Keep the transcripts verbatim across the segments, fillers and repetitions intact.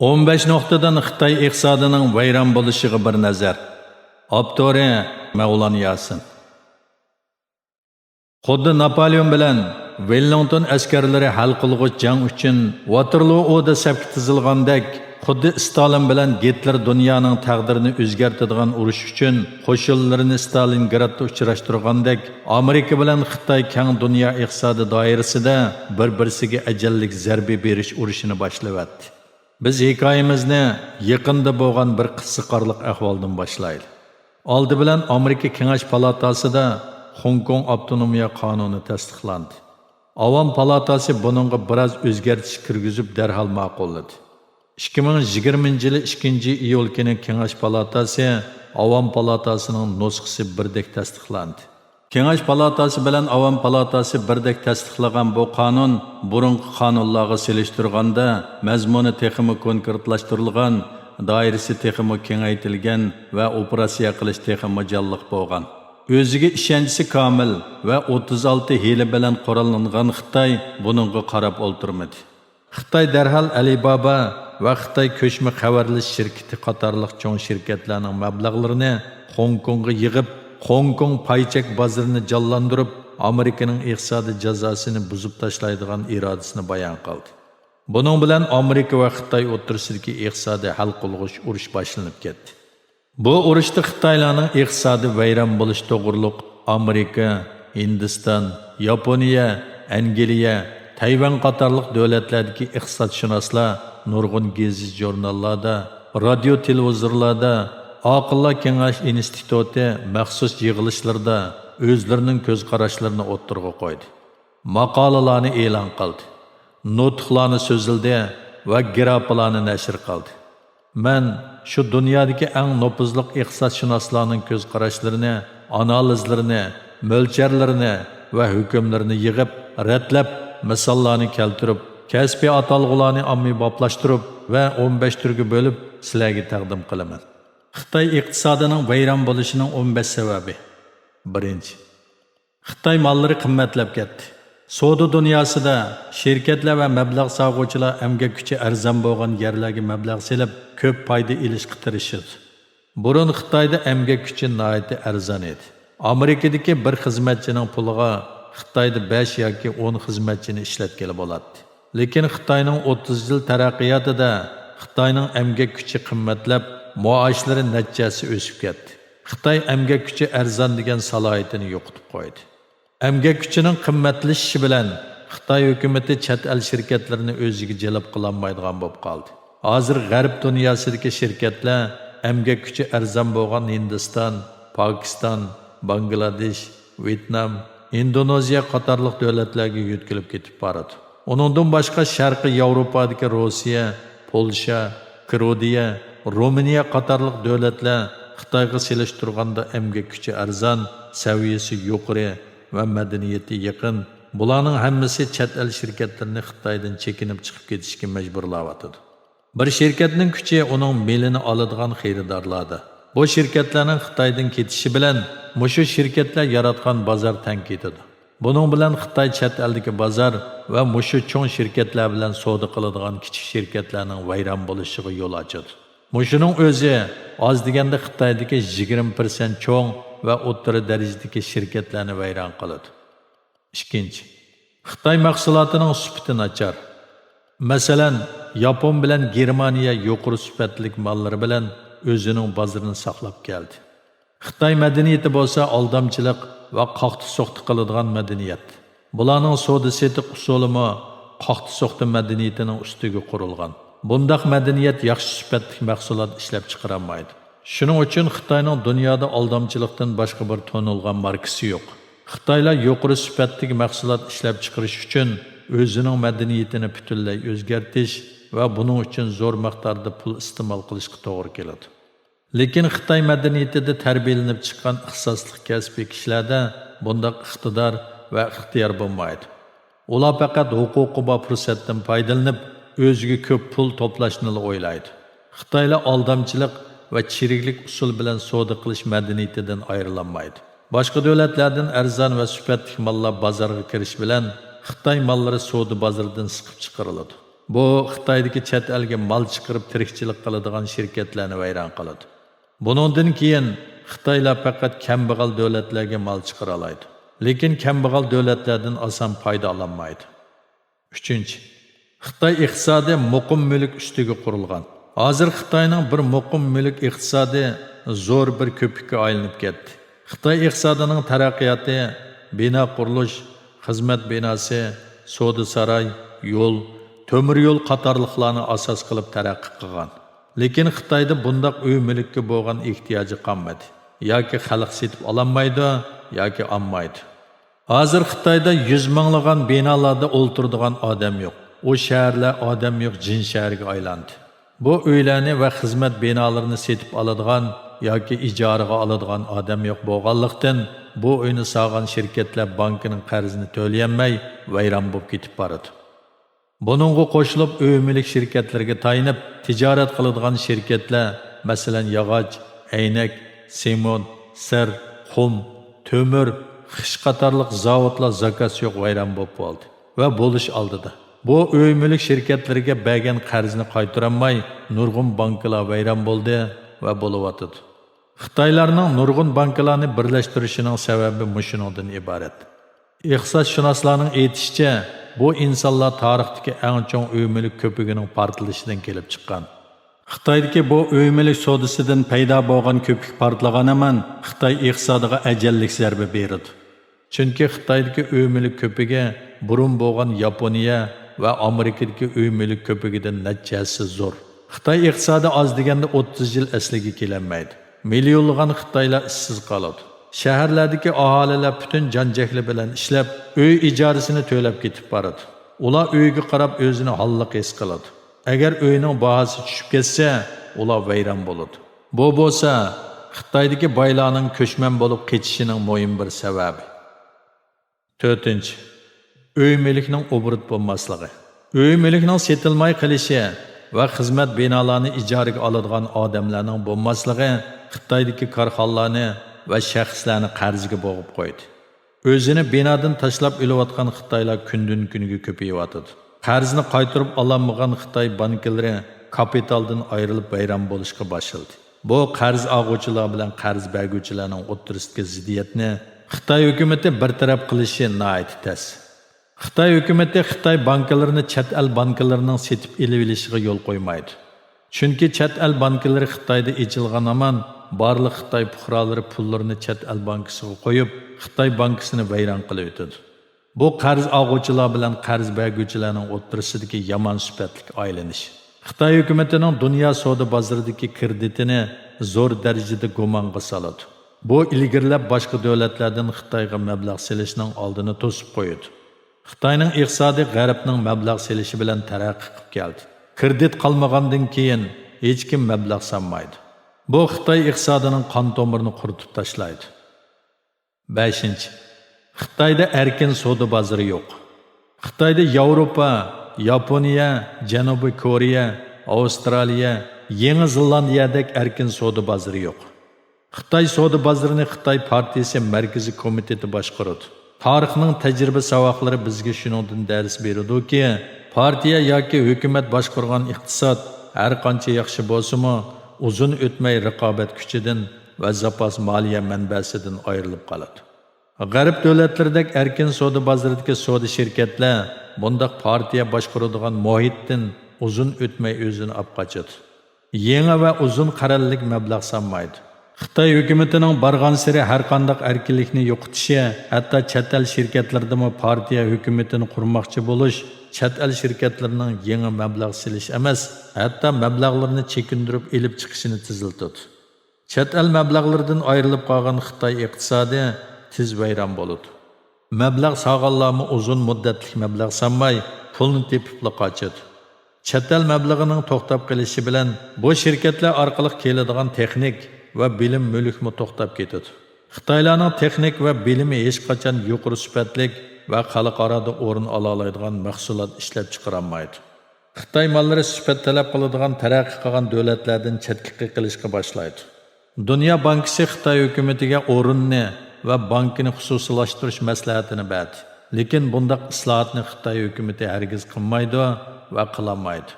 ئون بەش نۇقتىدىن خىتاي ئىقتىسادىنىڭ ۋەيران بولۇشىغا بىر نەزەر. ئاپتورى مەۋلان ياسىن. خۇددى ناپالېئون بىلەن ۋېللىڭتون ئەسكەرلىرى ھەل قىلغۇچ جەڭ ئۈچۈن ۋاتېرلۇدا سەپكە تىزىلغاندەك، خۇددى ستالىن بىلەن گىتلېر دۇنيانىڭ تەقدىرىنى ئۆزگەرتىدىغان ئۇرۇش ئۈچۈن قوشۇنلىرىنى ستالىنگرادتا ئۇچراشتۇرغاندەك، ئامېرىكا بىلەن خىتاي كەڭ دۇنيا ئىقتىسادىي دائىرىسىدە بىر-بىرسىگە ئەجەللىك زەربە بېرىش ئۇرۇشىنى باشلىۋەتتى. بىز ھېكايىمىزنى يېقىندا بولغان بىر قىزىقارلىق ئەھۋالدىن باشلايلى. ئالدى بىلەن ئامېرىكا كېڭەش پالاتاسىدا خوڭكوڭ ئاپتونومىيە قانۇنى تەستىقلاندى. ئاۋام پالاتاسى بۇنىڭغا بىراز ئۆزگەرتىش كىرگۈزۈپ دەرھال ماقۇللىدى. ئىككى مىڭ يىگىرمىنچى يىلى ئىككىنچى ئىيۇل كۈنى كېڭەش پالاتاسى ئاۋام پالاتاسىنىڭ نۇسخىسى بىردەك تەستىقلاندى. كېڭەش پالاتاسى بىلەن ئاۋام پالاتاسى بىردەك تەستىقلىغان بۇ قانۇن بۇرۇنقى قانۇنلارغا سېلىشتۇرغاندا مەزمۇنى تېخىمۇ كونكرېتلاشتۇرۇلغان، دائىرىسى تېخىمۇ كېڭەيتىلگەن ۋە ئوپېراتسىيە قىلىش تېخىمۇ جانلىق بولغان. ئۆزىگە ئىشەنچىسى كامىل ۋە ئوتتۇز ئالتە ھىيلە بىلەن قوراللانغان خىتاي بۇنىڭغا قاراپ ئولتۇرمىدى. خىتاي دەرھال ئەلىبابا ۋە خىتاي كۆچمە خەۋەرلىشىش شىركىتى قاتارلىق چوڭ شىركەتلەرنىڭ مەبلەغلىرىنى خوڭكوڭغا يىغىپ، خوڭكوڭ پاي چەك بازىرىنى جانلاندۇرۇپ، ئامېرىكىنىڭ ئىقتىسادىي جازاسىنى بۇزۇپ تاشلايدىغان ئىرادىسىنى بايان قىلدى. بۇنىڭ بىلەن ئامېرىكا ۋە خىتاي ئوتتۇرىسىدىكى ئىقتىسادىي ھەل قىلغۇچ ئۇرۇش باشلىنىپ كەتتى. بۇ ئۇرۇشتا خىتايلارنىڭ ئىقتىسادى ۋەيران بولۇش توغرۇلۇق ئامېرىكا، ھىندىستان، ياپونىيە، ئەنگلىيە، تەيۋەن قاتارلىق دۆلەتلەردىكى ئىقتىسادشۇناسلار نۇرغۇن گېزىت-ژۇرناللاردا، رادىيو-تېلېۋىزورلاردا، ئاقىللار كېڭەش ئىنستىتۇتى مەخسۇس يىغىلىشلىرىدا ئۆزلىرىنىڭ كۆز قاراشلىرىنى ئوتتۇرىغا قويدى. ماقالىلارنى ئېلان قىلدى، نۇتۇقلارنى سۆزلىدى ۋە گىرافلارنى نەشر قىلدى. مەن شۇ دۇنيادىكى ئەڭ نوپۇزلۇق ئىقتىسادشۇناسلارنىڭ كۆز قاراشلىرىنى، ئانالىزلىرىنى، مۆلچەرلىرىنى ۋە ھۆكۈملىرىنى يىغىپ، رەتلەپ، مىساللارنى كەلتۈرۈپ، كەسپىي ئاتالغۇلارنى ئاممىبابلاشتۇرۇپ ۋە ئون بەش تۈرگە بۆلۈپ سىلەرگە تەقدىم قىلىمەن. خىتاي ئىقتىسادىنىڭ ۋەيران بولۇشىنىڭ ئون بەش سەۋەبى. بىرىنچى، خىتاي ماللىرى قىممەتلەپ كەتتى. سودا دۇنياسىدا شىركەتلەر ۋە مەبلەغ سالغۇچىلار ئەمگەك كۈچى ئەرزان بولغان يەرلەرگە مەبلەغ سېلىپ، كۆپ پايدا ئېلىشقا تىرىشىدۇ. بۇرۇن خىتايدا ئەمگەك كۈچى ناھايىتى ئەرزان ئىدى. ئامېرىكىدىكى بىر خىزمەتچىنىڭ پۇلىغا خىتايدا بەش ياكى ئون خىزمەتچىنى ئىشلەتكىلى بولاتتى. لېكىن خىتاينىڭ ئوتتۇز يىل تەرەققىياتىدا خىتاينىڭ ئەمگەك كۈچى قىممەتلەپ، مائاشلىرى نەچچە ھەسسە ئۆسۈپ كەتتى. خىتاي ئەمگەك كۈچى ئەرزان دېگەن سالاھىيىتىنى يوقىتىپ قويدى. ئەمگەك كۈچىنىڭ قىممەتلىشىشى بىلەن خىتاي ھۆكۈمىتى چەت ئەل شىركەتلىرىنى ئۆزىگە جەلپ قىلالمايدىغان بولۇپ قالدى. ھازىر غەرب دۇنياسىدىكى شىركەتلەر ئەمگەك كۈچى ئەرزان بولغان ھىندىستان، پاكىستان، باڭگلادېش، ۋيېتنام، ئىندونېزىيە قاتارلىق دۆلەتلەرگە يۆتكىلىپ كېتىپ بارىدۇ. ئۇنىڭدىن باشقا شەرقىي ياۋروپادىكى روسىيە، پولشا، كىرودىيە، رومىنىيە قاتارلىق دۆلەتلەر خىتايغا سېلىشتۇرغاندا ئەمگەك كۈچى ئەرزان، سەۋىيەسى يۇقىرى ۋە مەدەنىيىتى يېقىن. بۇلارنىڭ ھەممىسى چەت ئەل شىركەتلىرىنى خىتايدىن چېكىنىپ چىقىپ كېتىشكە مەجبۇرلاۋاتىدۇ. بىر شىركەتنىڭ كۈچى ئۇنىڭ مېلىنى ئالىدىغان خېرىدارلاردا. بۇ شىركەتلەرنىڭ خىتايدىن كېتىشى بىلەن مۇشۇ شىركەتلەر ياراتقان بازار تەڭ كېتىدۇ. بۇنىڭ بىلەن خىتاي چەت ئەلدىكى بازار ۋە مۇشۇ چوڭ شىركەتلەر بىلەن سودا قىلىدىغان كىچىك شىركەتلەرنىڭ ۋەيران بولۇشىغا يول ئاچىدۇ. مۇشۇنىڭ ئۆزى ئاز دېگەندە خىتايدىكى يىگىرمە پىرسەنت چوڭ ۋە ئوتتۇرا دەرىجىدىكى شىركەتلەرنى ۋەيران قىلىدۇ. ئىككىنچى، خىتاي مەھسۇلاتىنىڭ سۈپىتى ناچار. مەسىلەن، ياپون بىلەن گېرمانىيە يۇقىرى سۈپەتلىك ماللىرى بىلەن ئۆزىنىڭ بازىرىنى ساقلاپ كەلدى. خىتاي مەدەنىيىتى بولسا ئالدامچىلىق ۋە قاقتى-سوقتى قىلىدىغان مەدەنىيەت. بۇلارنىڭ سودا-سېتىق ئۇسۇلىمۇ قاقتى-سوقتى مەدەنىيىتىنىڭ ئۈستىگە قۇرۇلغان. بۇنداق مەدەنىيەت ياخشى سۈپەتلىك مەھسۇلات ئىشلەپچىقىرالمايدۇ. شۇنىڭ ئۈچۈن خىتاينىڭ دۇنيادا ئالدامچىلىقتىن باشقا بىر تونۇلغان ماركىسى يوق. خىتايلار يۇقىرى سۈپەتلىك مەھسۇلات ئىشلەپچىقىرىش ئۈچۈن ئۆزىنىڭ مەدەنىيىتىنى پۈتۈنلەي ئۆزگەرتىش ۋە بۇنىڭ ئۈچۈن زور مىقداردا پۇل ئىستېمال قىلىشقا توغرا كېلىدۇ. لېكىن خىتاي مەدەنىيىتىدە تەربىيەلىنىپ چىققان ئىختىساسلىق كەسپىي كىشىلەردە بۇنداق ئىقتىدار ۋە ئىختىيار بولمايدۇ. ئۇلار پەقەت ھوقۇقى بار پۇرسەتتىن پايدىلىنىپ، ئۆزىگە كۆپ پۇل توپلاشنىلا ئويلايدۇ. خىتايلار ئالدامچىلىق ۋە چىرىكلىك ئۇسۇلى بىلەن سودا قىلىش مەدەنىيىتىدىن ئايرىلالمايدۇ. باشقا دۆلەتلەردىن ئەرزان ۋە سۈپەتلىك ماللار بازارغا كىرىشى بىلەن خىتاي ماللىرى سودا بازىرىدىن سىقىپ چىقىرىلىدۇ. بۇ خىتايدىكى چەت ئەلگە مال چىقىرىپ تىرىكچىلىك قىلىدىغان شىركەتلەرنى ۋەيران قىلىدۇ. بۇنىڭدىن كېيىن خىتايلار پەقەت كەمبەغەل دۆلەتلەرگە مال چىقىرالايدۇ. لېكىن كەمبەغەل دۆلەتلەردىن ئاسان پايدا ئالالمايدۇ. ئۈچىنچى، خىتاي ئىقتىسادى مۇقىم مۈلۈك ئۈستىگە قۇرۇلغان. ھازىر خىتاينىڭ بىر مۇقىم مۈلۈك ئىقتىسادى زور بىر كۆپۈككە ئايلىنىپ كەتتى. خىتاي ئىقتىسادىنىڭ تەرەققىياتى بىنا قۇرۇلۇش، خىزمەت بىناسى، سودا ساراي، يول، تۆمۈر يول قاتارلىقلارنى ئاساس قىلىپ تەرەققىي قىلغان. لېكىن خىتايدا بۇنداق ئۆي مۈلۈككە بولغان ئېھتىياجى قالمىدى. ياكى خەلق سېتىپ ئالالمايدۇ، ياكى ئالمايدۇ. ھازىر خىتايدا يۈز مىڭلىغان بىنالاردا ئولتۇرىدىغان ئادەم يوق. ئۇ شەھەرلەر ئادەم يوق جىن شەھەرگە ئايلاندى. بۇ ئۆيلەرنى ۋە خىزمەت بىنالىرىنى سېتىپ ئالىدىغان ياكى ئىجارىغا ئالىدىغان ئادەم يوق بولغانلىقتىن، بۇ ئۆينى سالغان شىركەتلەر بانكىنىڭ قەرزىنى تۆلىيەلمەي ۋەيران بولۇپ كېتىپ بارىدۇ. بۇنىڭغا قوشۇلۇپ، ئۆي مۈلۈك شىركەتلىرىگە تايىنىپ تىجارەت قىلىدىغان شىركەتلەر، مەسىلەن، ياغاچ، ئەينەك، سېمونت، سىر، قۇم، تۆمۈر، خىش قاتارلىق زاۋۇتلار زاكاز يوق ۋەيران بولۇپ بولدى ۋە بولۇش ئالدىدا. بۇ ئۆي مۈلۈك شىركەتلىرىگە بەرگەن قەرزنى قايتۇرالماي، نۇرغۇن بانكىلار ۋەيران بولدى ۋە بولۇۋاتىدۇ. خىتايلارنىڭ نۇرغۇن بانكىلارنى بىرلەشتۈرۈشىنىڭ سەۋەبى مۇشۇنىڭدىن ئىبارەت. ئىقتىسادشۇناسلارنىڭ ئېيتىشىچە، بۇ ئىنسانلار تارىختىكى ئەڭ چوڭ ئۆي مۈلۈك كۆپۈكىنىڭ پارتلىشىدىن كېلىپ چىققان. خىتايدىكى بۇ ئۆي مۈلۈك سودىسىدىن پەيدا بولغان كۆپۈك پارتلىغان ھامان خىتاي ئىقتىسادىغا ئەجەللىك زەربە بېرىدۇ. چۈنكى خىتايدىكى ئۆي مۈلۈك كۆپۈكى بۇرۇن بولغان ياپونىيە ۋە ئامېرىكىدىكى ئۆي مۈلۈك كۆپۈكىدىن نەچچە ھەسسە زور. خىتاي ئىقتىسادى ئاز دېگەندە ئوتتۇز يىل ئەسلىگە كېلەلمەيدۇ. مىليونلىغان خىتايلار ئىشسىز قالىدۇ. شەھەرلەردىكى ئاھالىلەر پۈتۈن جان-جەھلى بىلەن ئىشلەپ، ئۆي ئىجارىسىنى تۆلەپ كېتىپ بارىدۇ. ئۇلار ئۆيىگە قاراپ ئۆزىنى ھاللىق ھېس قىلىدۇ. ئەگەر ئۆينىڭ باھاسى چۈشۈپ كەتسە، ئۇلار ۋەيران بولىدۇ. بۇ بولسا خىتايدىكى بايلارنىڭ كۆچمەن بولۇپ قېچىشىنىڭ مۇھىم بىر سەۋەبى. تۆتىنچى، ئۆي مۈلۈكنىڭ ئوبوروت بولماسلىقى. ئۆي مۈلۈكنىڭ سېتىلماي قېلىشى ۋە خىزمەت بىنالارنى ئىجارىگە ئالىدىغان ئادەملەرنىڭ بولماسلىقى خىتايدىكى كارخانىلارنى ۋە شەخسلەرنى قەرزگە بوغۇپ قويدى. ئۆزىنى بىنادىن تاشلاپ ئۆلۈۋاتقان خىتايلار كۈندىن-كۈنگە كۆپىيىۋاتىدۇ. قەرزنى قايتۇرۇپ ئالالمىغان خىتاي بانكىلىرى كاپىتالدىن ئايرىلىپ ۋەيران بولۇشقا باشلىدى. بۇ قەرز ئالغۇچىلار بىلەن قەرز بەرگۈچىلەرنىڭ ئوتتۇرىسىدىكى زىددىيەتنى خىتاي ھۆكۈمىتى بىر تەرەپ قىلىشى ناھايىتى تەس. خىتاي ھۆكۈمىتى خىتاي بانكىلىرىنى چەت ئەل بانكىلىرىنىڭ سېتىپ ئېلىۋېلىشىغا يول قويمايدۇ. چۈنكى چەت ئەل بانكىلىرى خىتايدا ئېچىلغان ھامان بارلىق خىتاي پۇقرالىرى پۇللىرىنى چەت ئەل بانكىسىغا قويۇپ، خىتاي بانكىسىنى ۋەيران قىلىۋېتىدۇ. بۇ قەرز ئالغۇچىلار بىلەن قەرز بەرگۈچىلەرنىڭ ئوتتۇرىسىدىكى يامان سۈپەتلىك ئايلىنىش خىتاي ھۆكۈمىتىنىڭ دۇنيا سودا بازىرىدىكى كىرېدىتىنى زور دەرىجىدە گۇمانغا سالىدۇ. بۇ ئىلگىرىلەپ باشقا دۆلەتلەردىن خىتايغا مەبلەغ سېلىشنىڭ ئالدىنى توسۇپ قويىدۇ. خىتاينىڭ ئىقتىسادى غەربنىڭ مەبلەغ سېلىشى بىلەن تەرەققىي قىلىپ كەلدى. كىرېدىت قالمىغاندىن كېيىن ھېچكىم مەبلەغ سالمايدۇ. بۇ خىتاي ئىقتىسادىنىڭ قان تومۇرىنى قۇرۇتۇپ تاشلايدۇ. بەشىنچى، خىتايدا ئەركىن سودا بازىرى يوق. خىتايدا ياۋروپا، ياپونىيە، جەنۇبىي كورېيە، ئاۋسترالىيە، يېڭى زېلاندىيەدەك ئەركىن سودا بازىرى يوق. خىتاي سودا بازىرىنى خىتاي پارتىيىسى مەركىزىي كومىتېتى باشقۇرىدۇ. تارىخنىڭ تەجرىبە ساۋاقلىرى بىزگە شۇنىڭدىن دەرس بېرىدۇكى، پارتىيە ياكى ھۆكۈمەت باشقۇرغان ئىقتىساد ھەر قانچە ياخشى بولسىمۇ، ئۇزۇن ئۆتمەي رىقابەت كۈچىدىن ۋە زاپاس مالىيە مەنبەسىدىن ئايرىلىپ قالىدۇ. غەرب دۆلەتلىرىدەك ئەركىن سودا بازىرىدىكى سودا شىركەتلەر بۇنداق پارتىيە باشقۇرىدىغان مۇھىتتىن ئۇزۇن ئۆتمەي ئۆزىنى ئاپ قاچىدۇ. يېڭى ۋە ئۇزۇن قەرەللىك مەبلەغ سالمايدۇ. خىتاي ھۆكۈمىتىنىڭ بارغانسېرى ھەرقانداق ئەركىنلىكنى يوقىتىشى، ھەتتا چەت ئەل شىركەتلىرىدىمۇ پارتىيە ھۆكۈمىتىنى قۇرماقچى بولۇش چەت ئەل شىركەتلىرىنىڭ يېڭى مەبلەغ سېلىش ئەمەس، ھەتتا مەبلەغلىرىنى چېكىندۈرۈپ ئېلىپ چىقىشىنى تېزلىتىدۇ. چەت ئەل مەبلەغلىرىدىن ئايرىلىپ قالغان خىتاي ئىقتىسادى تېز ۋەيران بولىدۇ. مەبلەغ سالغانلارمۇ ئۇزۇن مۇددەتلىك مەبلەغ سالماي، پۇلنى تېپىپلا قاچىدۇ. چەت ئەل مەبلىغىنىڭ توختاپ قېلىشى بىلەن، بۇ شىركەتلەر ئارقىلىق كېلىدىغان تېخنىك ۋە بىلىم مۈلۈكمۇ توختاپ كېتىدۇ. خىتايلارنىڭ تېخنىك ۋە بىلىمى ھېچقاچان يۇقىرى سۈپەتلىك ۋە خەلقئارادا ئورۇن ئالالايدىغان مەھسۇلات ئىشلەپ چىقىرالمايدۇ. خىتاي ماللىرى سۈپەت تەلەپ قىلىدىغان تەرەققىي قىلغان دۆلەتلەردىن چەتكە قېقىلىشقا باشلايدۇ. دۇنيا بانكىسى خىتاي ھۆكۈمىتىگە ئورۇننى ۋە بانكىنى خۇسۇسىيلاشتۇرۇش مەسلىھەتىنى بەردى. لېكىن بۇنداق ئىسلاھاتنى خىتاي ھۆكۈمىتى ھەرگىز قىلمايدۇ ۋە قىلالمايدۇ.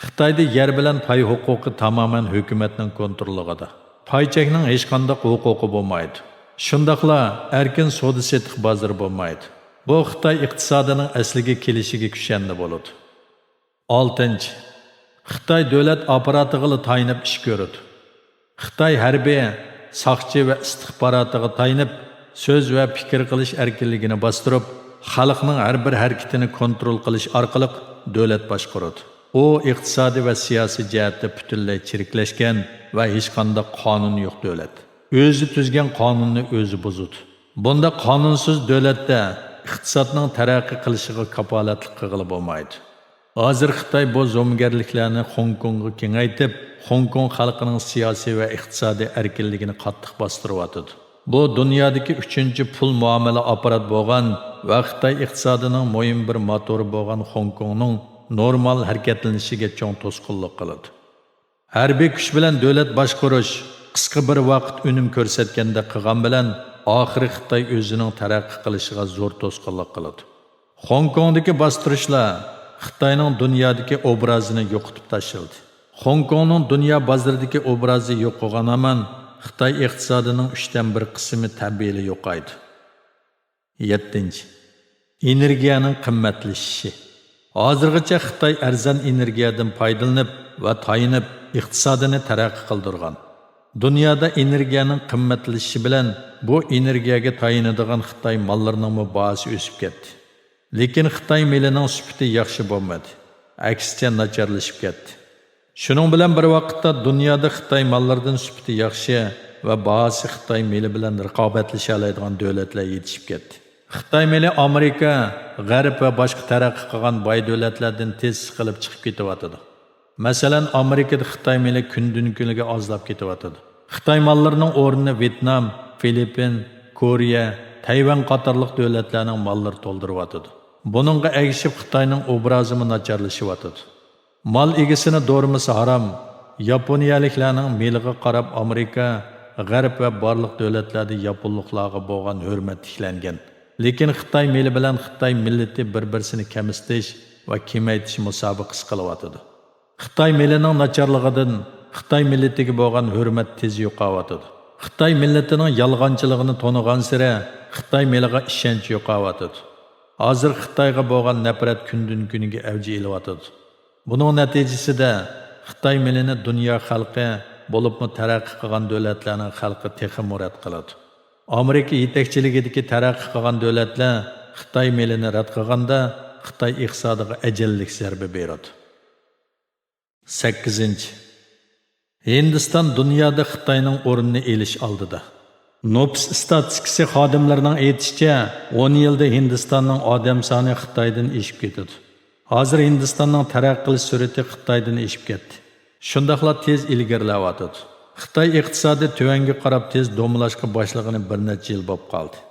خىتايدا يەر بىلەن پاي ھوقۇقى تامامەن ھۆكۈمەتنىڭ كونترولىغىدا. پاي چەكنىڭ ھېچقانداق ھوقۇقى بولمايدۇ. شۇنداقلا ئەركىن سودا-سېتىق بازىرى بولمايدۇ. بۇ خىتاي ئىقتىسادىنىڭ ئەسلىگە كېلىشىگە كۈشەندە بولىدۇ. ئالتىنچى، خىتاي دۆلەت ئاپپاراتىغىلا تايىنىپ ئىش كۆرىدۇ. خىتاي ھەربىي، ساقچى ۋە ئىستىخباراتىغا تايىنىپ، سۆز ۋە پىكىر قىلىش ئەركىنلىكىنى باستۇرۇپ، خەلقنىڭ ھەر بىر ھەرىكىتىنى كونترول قىلىش ئارقىلىق دۆلەت باشقۇرىدۇ. ئۇ ئىقتىسادىي ۋە سىياسىي جەھەتتە پۈتۈنلەي چىرىكلەشكەن ۋە ھېچقانداق قانۇنى يوق دۆلەت. ئۆزى تۈزگەن قانۇننى ئۆزى بۇزىدۇ. بۇنداق قانۇنسىز دۆلەتتە ئىقتىسادنىڭ تەرەققىي قىلىشىغا كاپالەتلىك قىلغىلى بولمايدۇ. ھازىر خىتاي بۇ زومىگەرلىكلەرنى خوڭكوڭغا كېڭەيتىپ، خوڭكوڭ خەلقىنىڭ سىياسىي ۋە ئىقتىسادىي ئەركىنلىكىنى قاتتىق باستۇرۇۋاتىدۇ. بۇ دۇنيادىكى ئۈچىنچى پۇل مۇئامىلە ئاپپارات بولغان ۋە خىتاي ئىقتىسادىنىڭ مۇھىم بىر موتورى بولغان خوڭكوڭنىڭ نورمال ھەرىكەتلىنىشىگە چوڭ توسقۇنلۇق قىلىدۇ. ھەربىي كۈچ بىلەن دۆلەت باشقۇرۇش قىسقا بىر ۋاقىت ئۈنۈم كۆرسەتكەندەك قىلغان بىلەن، ئاخىرى خىتاي ئۆزىنىڭ تەرەققىي قىلىشىغا زور توسقۇنلۇق قىلىدۇ. خوڭكوڭدىكى باستۇرۇشلار خىتاينىڭ دۇنيادىكى ئوبرازىنى يوقىتىپ تاشلىدى. خوڭكوڭنىڭ دۇنيا بازىرىدىكى ئوبرازى يوقىغان ھامان، خىتاي ئىقتىسادىنىڭ ئۈچتىن بىر قىسمى تەبىئىيلا يوقايدۇ. يەتتىنچى، ئېنېرگىيەنىڭ قىممەتلىشىشى. ھازىرغىچە خىتاي ئەرزان ئېنېرگىيەدىن پايدىلىنىپ ۋە تايىنىپ ئىقتىسادىنى تەرەققىي قىلدۇرغان. دۇنيادا ئېنېرگىيەنىڭ قىممەتلىشىشى بىلەن بۇ ئېنېرگىيەگە تايىنىدىغان خىتاي ماللىرىنىڭمۇ باھاسى ئۆسۈپ كەتتى. لېكىن خىتاي مېلىنىڭ سۈپىتى ياخشى بولمىدى، ئەكسىچە ناچارلىشىپ كەتتى. شۇنىڭ بىلەن بىر ۋاقىتتا دۇنيادا خىتاي ماللىرىدىن سۈپىتى ياخشى ۋە باھاسى خىتاي مېلى بىلەن رىقابەتلىشەلەيدىغان دۆلەتلەر يېتىشىپ كەتتى. خىتاي مېلى ئامېرىكا، غەرب ۋە باشقا تەرەققىي قىلغان باي دۆلەتلەردىن تېز سىقىلىپ چىقىپ كېتىۋاتىدۇ. مەسىلەن، ئامېرىكىدا خىتاي مېلى كۈندىن-كۈنگە ئازلاپ كېتىۋاتىدۇ. خىتاي ماللىرىنىڭ ئورنىنى ۋيېتنام، فىلىپپىن، كورېيە، تەيۋەن قاتارلىق دۆلەتلەرنىڭ ماللىرى تولدۇرۇۋاتىدۇ. بۇنىڭغا ئەگىشىپ خىتاينىڭ ئوبرازىمۇ ناچارلىشىۋاتىدۇ. مال ئىگىسىنى دورىمىسا ھارام، ياپونىيەلىكلەرنىڭ مېلىغا قاراپ ئامېرىكا، غەرب ۋە بارلىق دۆلەتلەردە ياپونلۇقلارغا بولغان ھۆرمەت تىكلەنگەن. لېكىن خىتاي مېلى بىلەن خىتاي مىللىتى بىر-بىرسىنى كەمسىتىش ۋە كېمەيتىش مۇسابىقىسى قىلىۋاتىدۇ. خىتاي مېلىنىڭ ناچارلىقىدىن خىتاي مىللىتىگە بولغان ھۆرمەت تېز يوقاۋاتىدۇ. خىتاي مىللىتىنىڭ يالغانچىلىقىنى تونۇغانسېرى خىتاي مېلىغا ئىشەنچ يوقاۋاتىدۇ. ھازىر خىتايغا بولغان نەپرەت كۈندىن-كۈنگە ئەۋج ئېلىۋاتىدۇ. بۇنىڭ نەتىجىسىدە خىتاي مېلىنى دۇنيا خەلقى، بولۇپمۇ تەرەققىي قىلغان دۆلەتلەرنىڭ خەلقى تېخىمۇ رەت قىلىدۇ. ئامېرىكا يېتەكچىلىكىدىكى تەرەققىي قىلغان دۆلەتلەر خىتاي مېلىنى رەت قىلغاندا، خىتاي ئىقتىسادىغا ئەجەللىك زەربە بېرىدۇ. سەككىزىنچى، ھىندىستان دۇنيادا خىتاينىڭ ئورنىنى ئېلىش ئالدىدا. نوپۇس ئىستاتىستىكىسى خادىملىرىنىڭ ئېيتىشىچە، ئون يىلدا ھىندىستاننىڭ ئادەم سانى خىتايدىن ئېشىپ كېتىدۇ. ھازىر ھىندىستاننىڭ تەرەققىي قىلىش سۈرئىتى خىتايدىن ئېشىپ كەتتى. شۇنداقلا تېز ئىلگىرىلەۋاتىدۇ. خىتاي ئىقتىسادى تۆۋەنگە قاراپ تېز دومىلاشقا باشلىغىنى بىر نەچچە يىل بولۇپ قالدى.